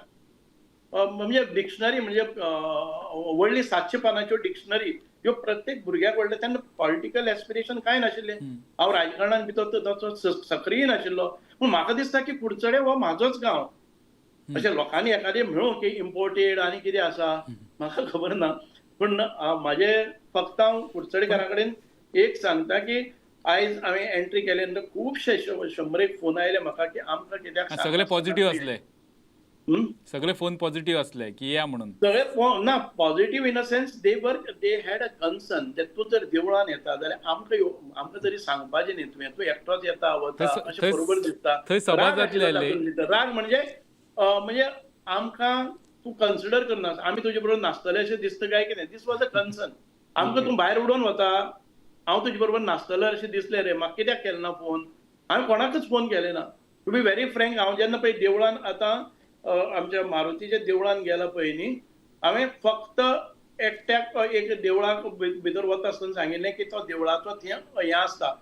[SPEAKER 7] म्हणजे डिक्शनरी म्हणजे व्हडली 700 पानांच्यो डिक्शनरी ह्यो प्रत्येक भुरग्याक व्हडले. तेन्ना पॉलिटिकल एस्पिरेशन कांय नाशिल्लें, हांव राजकारणान भितर तसो सक्रीय नाशिल्लो, पूण म्हाका दिसता की कुडचडे हो म्हाजोच गांव. अशें लोकांनी एखादें म्हणूं की इम्पोर्टेड आनी कितें आसा म्हाका खबर ना, पूण म्हाजे फक्त हांव कुडचडेकारा कडेन एक सांगता की आयज हांवें एंट्री केले नंतर खुबशे 100 फोन आयले म्हाका की आमकां कित्याक
[SPEAKER 1] सगळे पॉझिटिव्ह असले, सगळे फोन पॉझिटिव्ह असले की या म्हणून
[SPEAKER 7] सगळे फोन ना positive in a sense they had a concern. तूं जर देवळान येता जाल्यार आमकां आमकां तरी सांगपाचें न्ही, तुवें तूं एकटोच येता वता अशें बरोबर दिसता.
[SPEAKER 1] थंय सभा जातली.
[SPEAKER 7] राग म्हणजे म्हणजे आमकां तूं कन्सिडर करना, आमी तुजे बरोबर नाचतले अशें दिसता काय कितें, दीस वॉज अ कन्सर्न. आमकां तूं भायर उडोवन वता, हांव तुजे बरोबर नाचतलो अशें दिसलें रे, म्हाका कित्याक केलें ना फोन? हांवें कोणाकच फोन केलें ना, टू बी व्हेरी फ्रँक. हांव जेन्ना पळय देवळान आतां आमच्या मारुतीच्या देवळान गेला पळय न्ही, हांवें फक्त एकट्याक एक देवळाक भितर वता आसतना सांगिल्लें की तो देवळाचो थंय हें आसता,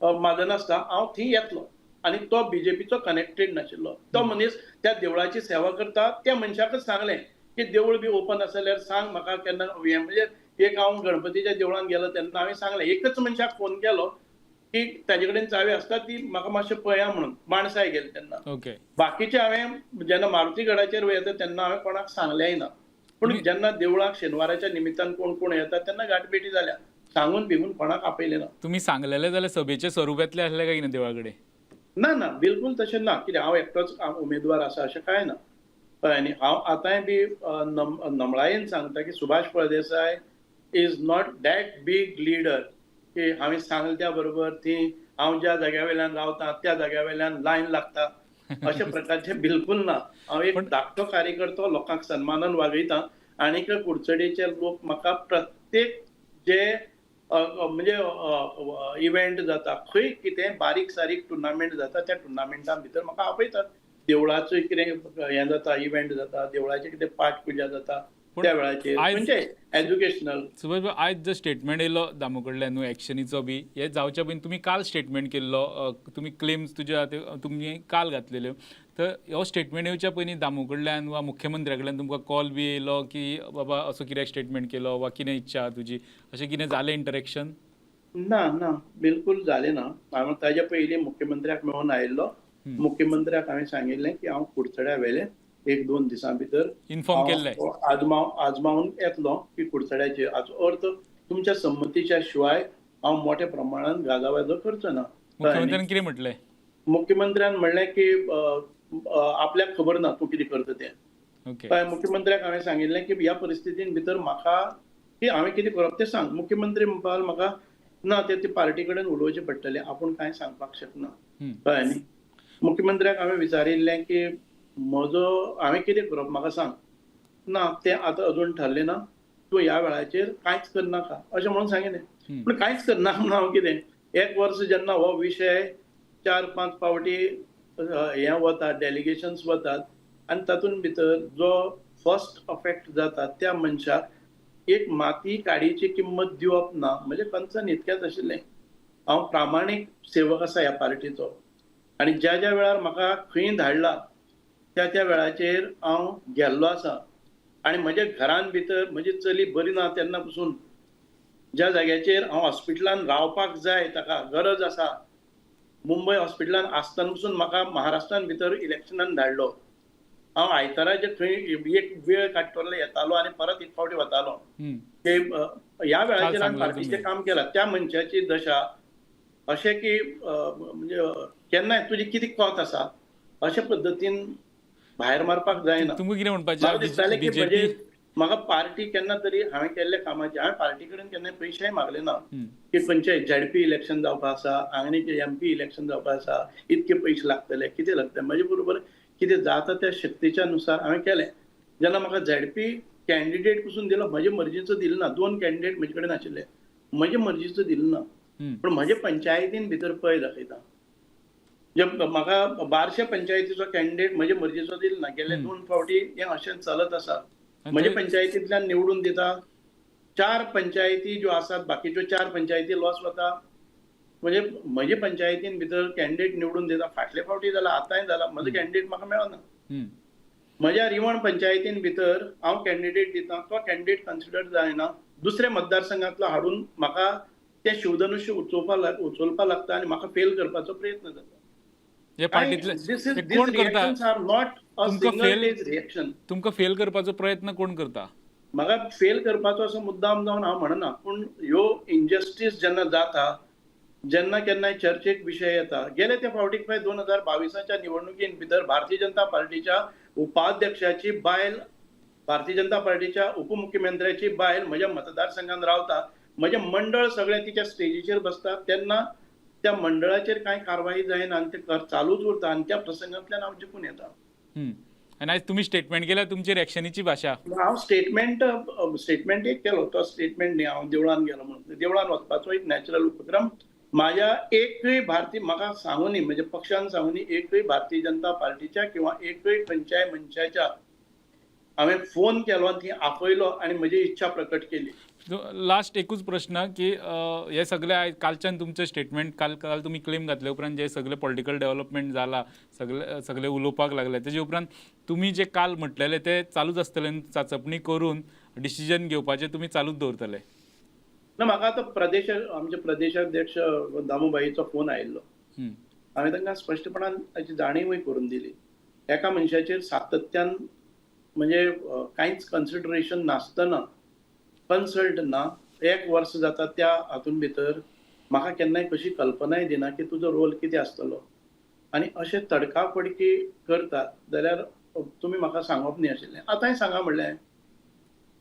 [SPEAKER 7] म्हाजन आसता, हांव थंय येतलो. आनी तो बीजेपीचो कनेक्टेड नाशिल्लो, तो मनीस त्या देवळाची सेवा करता. त्या मनशाकच सांगलें की देवूळ बी ओपन आसा जाल्यार सांग म्हाका केन्ना हें. म्हणजे एक हांव गणपतीच्या देवळान गेलो तेन्ना हांवें सांगलें, एकच मनशाक फोन केलो की ताजे कडेन चावी आसता ती म्हाका मातशें पळया म्हणून, माणसाय गेले तेन्ना. बाकीचे हांवें जेन्ना मारुती गडाचेर वयता तेन्ना हांवें कोणाक सांगलेंय ना, पूण जेन्ना देवळाक शेनवाराच्या निमित्तान कोण कोण येता तेन्ना गांठभेटी जाल्या, सांगून बिगून कोणाक आपयलें ना.
[SPEAKER 1] तुमी सांगलेले जाल्यार सभेचे स्वरूप येतलें आसलें काय कितें देवळा कडेन?
[SPEAKER 7] ना ना, बिलकुल तशें ना. कित्याक हांव एकटोच उमेदवार आसा अशें कांय ना. आनी हांव आतांय बी नमळायेन सांगता की Subhash Phaldesai is not that big leader की हांवें सांगलें त्या बरोबर ती हांव ज्या जाग्या वयल्यान रावता त्या जाग्या वयल्यान लायन लागता अशा प्रकारचें बिलकुल ना. हांव एक धाकटो कार्यकर्तो, लोकांक सन्मानान वागयता आनी कुडचडेचे लोक म्हाका प्रत्येक जे म्हणजे इव्हेंट जाता, खंय कितें बारीक सारीक टुर्नामेंट जाता, त्या टुर्नामेंटा भितर म्हाका आपयतात. देवळाचो कितें हें जाता, इव्हेंट जाता, देवळाचें कितें पाठ पुजा जाता त्या वेळाचेर, म्हणजे एज्युकेशनल.
[SPEAKER 1] सुभाष भाई, आयज जो स्टेटमेंट येयलो दामू कडल्यान न्हू एक्शनीचो बी हे जावच्या पयलीं तुमी काल स्टेटमेंट केल्लो, तुमी क्लेम्स तुज्या तुमी काल घातलेल्यो, तर हो स्टेटमेंट येवच्या पयलीं दामू कडल्यान वा मुख्यमंत्र्या कडल्यान तुमकां कॉल बी येयलो की बाबा असो कित्याक स्टेटमेंट केलो वा कितें इच्छा तुजी, अशें कितें जालें इंटरेक्शन?
[SPEAKER 7] ना ना, बिलकुल जालें ना. हांव ताज्या पयलीं मुख्यमंत्र्याक मेळून आयिल्लो. मुख्यमंत्र्याक हांवें सांगिल्लें की हांव कुडचड्या वेलें 1-2 दिसां भितर
[SPEAKER 1] इन्फॉर्म केल्लें,
[SPEAKER 7] आजमावन येतलो की कुडचड्याचेर. हाचो अर्थ तुमच्या संमतीच्या शिवाय हांव मोठ्या प्रमाणान गाजावाजो करचो ना.
[SPEAKER 1] मुख्यमंत्र्यान कितें म्हटलें?
[SPEAKER 7] मुख्यमंत्र्यान म्हणलें की आपल्याक खबर ना तूं कितें करता तें. मुख्यमंत्र्याक हांवें सांगिल्लें की ह्या परिस्थितीन भितर म्हाका की हांवें कितें करप तें सांग. मुख्यमंत्री म्हणपाक म्हाका ना, ते ते पार्टी कडेन उलोवचें पडटलें, आपूण कांय सांगपाक शकना. कळ्ळें न्ही? मुख्यमंत्र्याक हांवें विचारिल्लें की म्हजो हांवें कितें करप म्हाका सांग. ना, तें आतां अजून ठरलें ना, तूं ह्या वेळाचेर कांयच करनाका अशें म्हणून सांगिल्लें. पूण कांयच करना म्हणून हांव कितें, एक वर्स जेन्ना हो विशय 4-5 फावटी हें वता, डेलिगेशन्स वतात आनी तातूंत भितर जो फर्स्ट अफेक्ट जाता त्या मनशाक एक माती काडयेची किंमत दिवप ना, म्हणजे कन्सर्न इतकेंच आशिल्लें. हांव प्रामाणीक सेवक आसा ह्या पार्टीचो आनी ज्या ज्या वेळार म्हाका खंय धाडला त्या त्या वेळाचेर हांव गेल्लो आसा. आनी म्हज्या घरान भितर म्हजी चली बरी ना तेन्ना पसून ज्या जाग्याचेर हांव हॉस्पिटलान रावपाक जाय, ताका गरज आसा, मुंबय हॉस्पिटलान आसतना पसून म्हाका महाराष्ट्रान भितर इलेक्शनान धाडलो. हांव आयताराचे थंय एक वेळ काडटलो, येतालो आनी परत एक फावटी वतालो. ते ह्या वेळाचेर हांवें पार्टीचें काम केलां. त्या मनशाची दशा अशें की म्हणजे केन्नाय तुजी कितें कोत आसा अशे पद्दतीन भायर मारपाक जायना.
[SPEAKER 1] तुमकां कितें म्हणपाचें?
[SPEAKER 7] म्हाका दिसतालें की म्हणजे म्हाका पार्टी केन्ना तरी हांवें केल्ल्या कामाचे, हांवें पार्टी कडेन केन्ना पयशेय मागले ना की खंयचे झेडपी इलेक्शन जावपा आसा, आनी एमपी इलेक्शन जावपा आसा, इतके पयशे लागतले, कितें लागतले. म्हजे बरोबर कितें जाता त्या शक्तीच्या नुसार हांवें केलें. जेन्ना म्हाका झेडपी कॅन्डिडेट पसून दिलो, म्हजे मर्जीचो दिलो ना. 2 कॅन्डिडेट म्हजे कडेन आशिल्ले, म्हजे मर्जीचो दिलो ना. पूण म्हजे पंचायतीन भितर पळय दाखयता, म्हाका बारशे पंचायतीचो कॅन्डिडेट म्हजे मर्जीचो दिलो ना. गेले 2 फावटी हें अशें चलत आसा. म्हजे पंचायतींतल्यान निवडून दिता, 4 पंचायती ज्यो आसात बाकीच्यो 4 पंचायती लॉस वता. म्हणजे म्हजे पंचायतीन भितर कॅन्डिडेट निवडून दिता, फाटले फावटी जाला, आतांय जाला, म्हजो कॅन्डिडेट म्हाका मेळना. म्हज्या रिवण पंचायतीन भितर हांव कॅन्डिडेट दिता, तो कॅन्डिडेट कन्सिडर जायना, दुसऱ्या मतदारसंघांतलो हाडून म्हाका तें शिवधनुष्य उचलपाक लागता आनी म्हाका फेल करपाचो प्रयत्न जाता.
[SPEAKER 1] तुमकां फेल करपाचो प्रयत्न कोण करता?
[SPEAKER 7] म्हाका फेल करपाचो असो मुद्दाम जावन हांव म्हणना, पूण ह्यो इनजस्टीस जेन्ना जाता, जेन्ना केन्नाय चर्चेक विशय येता, गेले ते फावटीक पळय 2022च्या निवडणुकीन भितर भारतीय जनता पार्टीच्या उपाध्यक्षाची बायल, भारतीय जनता पार्टीच्या उपमुख्यमंत्र्याची बायल म्हज्या मतदारसंघात रावता, म्हजें मंडळ सगळें तिच्या स्टेजीचेर बसता, तेन्ना त्या मंडळाचेर कांय कारवाई जायना आनी ते चालूच उरता आनी त्या प्रसंगांतल्यान हांव जिखून येता.
[SPEAKER 1] आनी आयज तुमी स्टेटमेंट केल्या, तुमची रिएक्शनीची भाशा.
[SPEAKER 7] हांव स्टेटमेंट एक केलो, तो स्टेटमेंट न्ही, हांव देवळान गेलो म्हणून. देवळान वचपाचो एक नॅचरल उपक्रम. माझ्या एकूय भारतीय म्हाका सांगूनी, म्हणजे पक्षान सांगूनी, एकूय भारतीय जनता पार्टीच्या किंवा एकूय खंयच्याय मनशाच्या हांवें फोन केलो आनी थंय आपयलो आनी म्हजी इच्छा प्रकट केली.
[SPEAKER 1] लास्ट एकूच प्रश्न की हे सगळे कालच्यान तुमचें स्टेटमेंट, काल काल तुमी क्लेम घातले उपरांत जे सगळे पॉलिटिकल डेव्हलपमेंट जाला, सगळे सगळे उलोवपाक लागले, तेजे उपरांत तुमी जे काल म्हटलेले ते चालूच आसतले, चाचपणी करून डिसिजन घेवपाचें तुमी चालूच दवरतले?
[SPEAKER 7] ना, म्हाका आतां प्रदेश आमचे प्रदेशाध्यक्ष दामूभाईचो फोन आयिल्लो, हांवें तांकां स्पश्टपणान ताची जाणीवूय करून दिली. एका मनशाचेर सातत्यान म्हणजे कांयच कन्सिडरेशन नासतना, कन्सल्ट ना, 1 वर्स जाता त्या हातून भितर म्हाका केन्नाय कशी कल्पनाय दिना की तुजो रोल कितें आसतलो, आनी अशें तडकाफडकी करतात जाल्यार तुमी म्हाका सांगप न्ही आशिल्लें. आतांय सांगा म्हणलें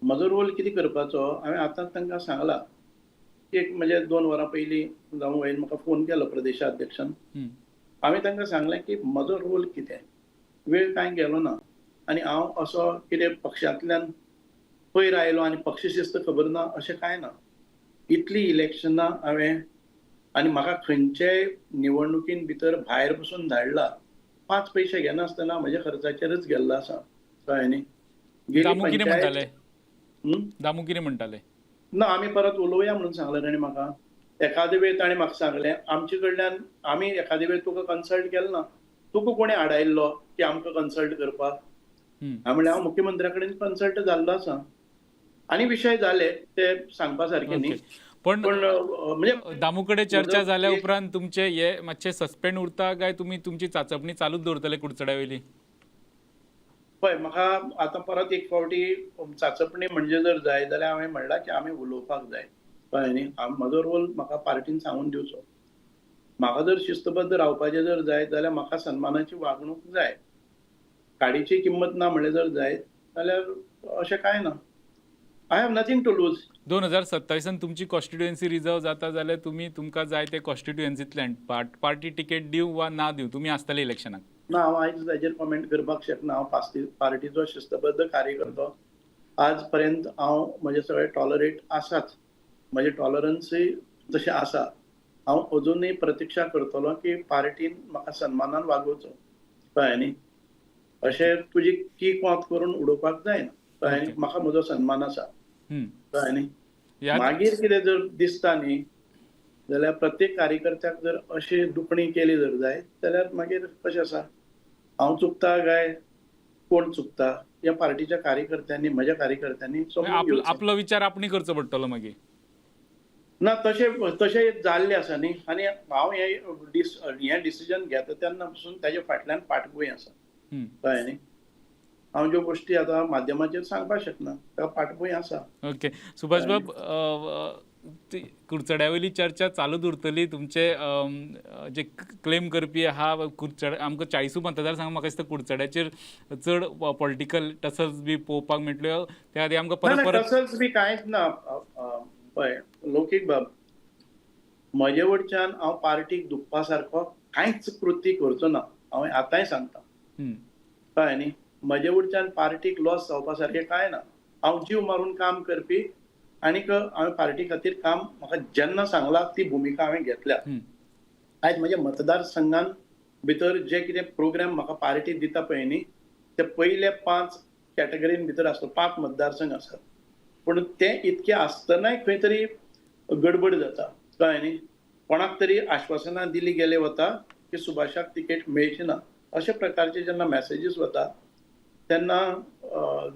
[SPEAKER 7] म्हजो रोल कितें करपाचो, हांवें आतांच तांकां सांगलां. एक म्हणजे 2 वरां पयलीं दामूभाईन म्हाका फोन केलो प्रदेशाध्यक्षान, हांवें तांकां सांगलें की म्हजो रोल कितें, वेळ कांय गेलो ना आनी हांव असो कितें पक्षांतल्यान पयर आयलो आनी पक्षशिस्त खबर ना अशें कांय ना. इतली इलेक्शनां हांवें आनी म्हाका खंयचेय निवडणुकीन भितर भायर पसून धाडला, 5 पयशे घेनासतना म्हज्या खर्चाचेरच गेल्लो आसा. कळ्ळें न्ही? गेली
[SPEAKER 1] दामू कितें
[SPEAKER 7] पंचायत
[SPEAKER 1] म्हणटाले? दामू कितें म्हणटाले?
[SPEAKER 7] ना, आमी परत उलोवया म्हणून सांगलें ताणें म्हाका. एखादे वेळ ताणें म्हाका सांगलें, आमचे कडल्यान आमी एखादे वेळ तुका कन्सल्ट केलें ना, तुका कोणें आडायल्लो की आमकां कन्सल्ट करपाक? हांवें म्हणलें हांव मुख्यमंत्र्या कडेन कन्सल्ट जाल्लो आसा. आनी विशय जाले ते सांगपा सारके न्ही.
[SPEAKER 1] पण
[SPEAKER 7] पण म्हणजे
[SPEAKER 1] दामू कडेन चर्चा
[SPEAKER 7] म्हजो
[SPEAKER 1] जाल्या
[SPEAKER 7] एक
[SPEAKER 1] उपरांत तुमचे हे मातशे सस्पेंड उरता काय तुमी तुमची चाचपणी चालूच दवरतले कुडचड्या वयली?
[SPEAKER 7] पळय, म्हाका आतां परत एक फावटी चाचपणी म्हणजे जर जाय जाल्यार हांवें म्हणलां की आमी उलोवपाक जाय. कळ्ळें न्ही? म्हजो रोल म्हाका पार्टीन सांगून दिवचो. म्हाका जर शिस्तबद्ध रावपाचें जर जाय जाल्यार म्हाका सन्मानाची वागणूक जाय. गाडीची किंमत ना म्हणलें जर जायत जाल्यार अशें कांय ना. I have nothing to lose.
[SPEAKER 1] 2027 तुमची कॉन्स्टिट्युएन्सी रिजर्व जाता जाल्यार तुमी तुमकां जाय ते कॉन्स्टिट्युएन्सींतल्यान पार्टी तिकेट दिवं वा ना दिवं, तुमी आसतले इलेक्शनाक?
[SPEAKER 7] ना, हांव आयज ताजेर कॉमेंट करपाक शकना. हांव पार्टीचो शिस्तबद्ध कार्यकर्तो. आज पर्यंत हांव म्हजे सगळे टॉलरेट आसाच, म्हजें टॉलरन्सूय तशें आसा. हांव अजुनूय प्रतिक्षा करतलो की पार्टीन म्हाका सन्मानान वागोवचो. कळ्ळें न्ही? अशें तुजी की कोंत करून उडोवपाक जायना. कळ्ळें न्ही? म्हाका म्हजो सन्मान आसा. कळ्ळें न्ही? मागीर कितें जर दिसता न्ही जाल्यार प्रत्येक कार्यकर्त्याक जर अशी दुखणी केली जर जायत जाल्यार मागीर कशें आसा, हांव चुकता काय कोण चुकता ह्या पार्टीच्या कार्यकर्त्यांनी, म्हज्या कार्यकर्त्यांनी समजून घेवचें.
[SPEAKER 1] आपलो विचार आपणे करचो पडटलो मागीर.
[SPEAKER 7] ना, तशें तशें जाल्लें आसा न्ही. आनी हांव हें डिसिजन घेता तेन्ना पसून ताजे फाटल्यान फाटभूंय आसा. कळ्ळें न्ही? हांव ज्यो गोश्टी आतां माध्यमाचेर सांगपाक शकना, ताका फाटभूंय आसा.
[SPEAKER 1] ओके सुभाष बाब, कुडचड्या वयली चर्चा चालूच उरतली. तुमचे जे क्लेम करपी आहा कुडचड, आमकां 40 मतदारसंघ म्हाका दिसता कुडचड्याचेर चड पॉलिटिकल टसल्स बी पळोवपाक मेळटल्यो. त्या खातीर आमकां परत परत
[SPEAKER 7] टसल्स बी कांयच ना. पळय लौकीक बाब, म्हजे वटच्यान हांव पार्टीक दुखपा सारको कांयच कृती करचो ना, हांव आतांय सांगता. कळ्ळें न्ही? म्हजे वटच्यान पार्टीक लॉस जावपा सारकें कांय ना. हांव जीव मारून काम करपी आनीक हांवें पार्टी खातीर काम म्हाका जेन्ना सांगलां ती भुमिका हांवें घेतल्या. आयज म्हज्या मतदारसंघान भितर जे कितें प्रोग्राम म्हाका पार्टी दिता पळय न्ही, ते पयले 5 कॅटेगरीन भितर आसता, 5 मतदारसंघ आसात. पूण ते इतके आसतनाय खंय तरी गडबड जाता. कळ्ळें न्ही? कोणाक तरी आश्वासनां दिली गेले वता की सुभाषाक तिकेट मेळची ना, अशे प्रकारचे जेन्ना मॅसेजीस वता तेन्ना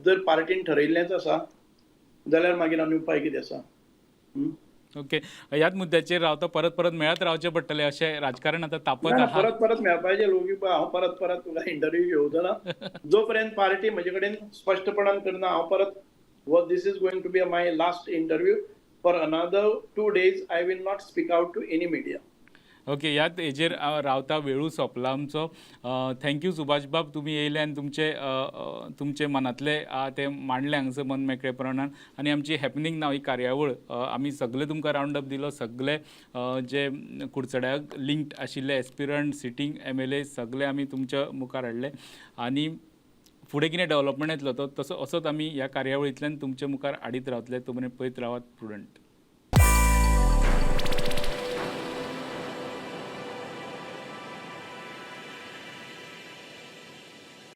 [SPEAKER 7] जर पार्टीन ठरयल्लेंच आसा जाल्यार मागीर आनी उपाय कितें आसा?
[SPEAKER 1] ओके, ह्याच मुद्द्याचेर रावता, परत परत मेळत रावचें पडटलें अशें राजकारण आतां तापत आहा.
[SPEAKER 7] परत परत मेळपाचें लोक, हांव परत परत तुका इंटरव्यू घेवचो ना. जो पर्यंत पार्टी म्हजे कडेन स्पश्टपणान करना हांव परत, this is going to be my last interview for another 2 days. I will not speak out to any media.
[SPEAKER 1] Okay, ह्याच हेजेर रावता, वेळू सोंपला आमचो. Thank you Subhash बाब, तुमी येयले आनी तुमचे तुमचे मनांतले ते मांडले हांगसर मन मेकळेपणान. आनी आमची हॅपनिंग नाव ही कार्यावळ आमी सगळे तुमकां रावंड अप दिलो, सगळे जे कुडचड्याक लिंक्ड आशिल्ले एस्पिरंट, सिटींग MLA सगळे आमी तुमच्या मुखार हाडले. आनी फुडें कितें डेवलपमेंट येतलो तो तसो असोच आमी ह्या कार्यावळींतल्यान तुमचे मुखार हाडीत रावतले. तो मेरेन पळयत रावात प्रुडंट.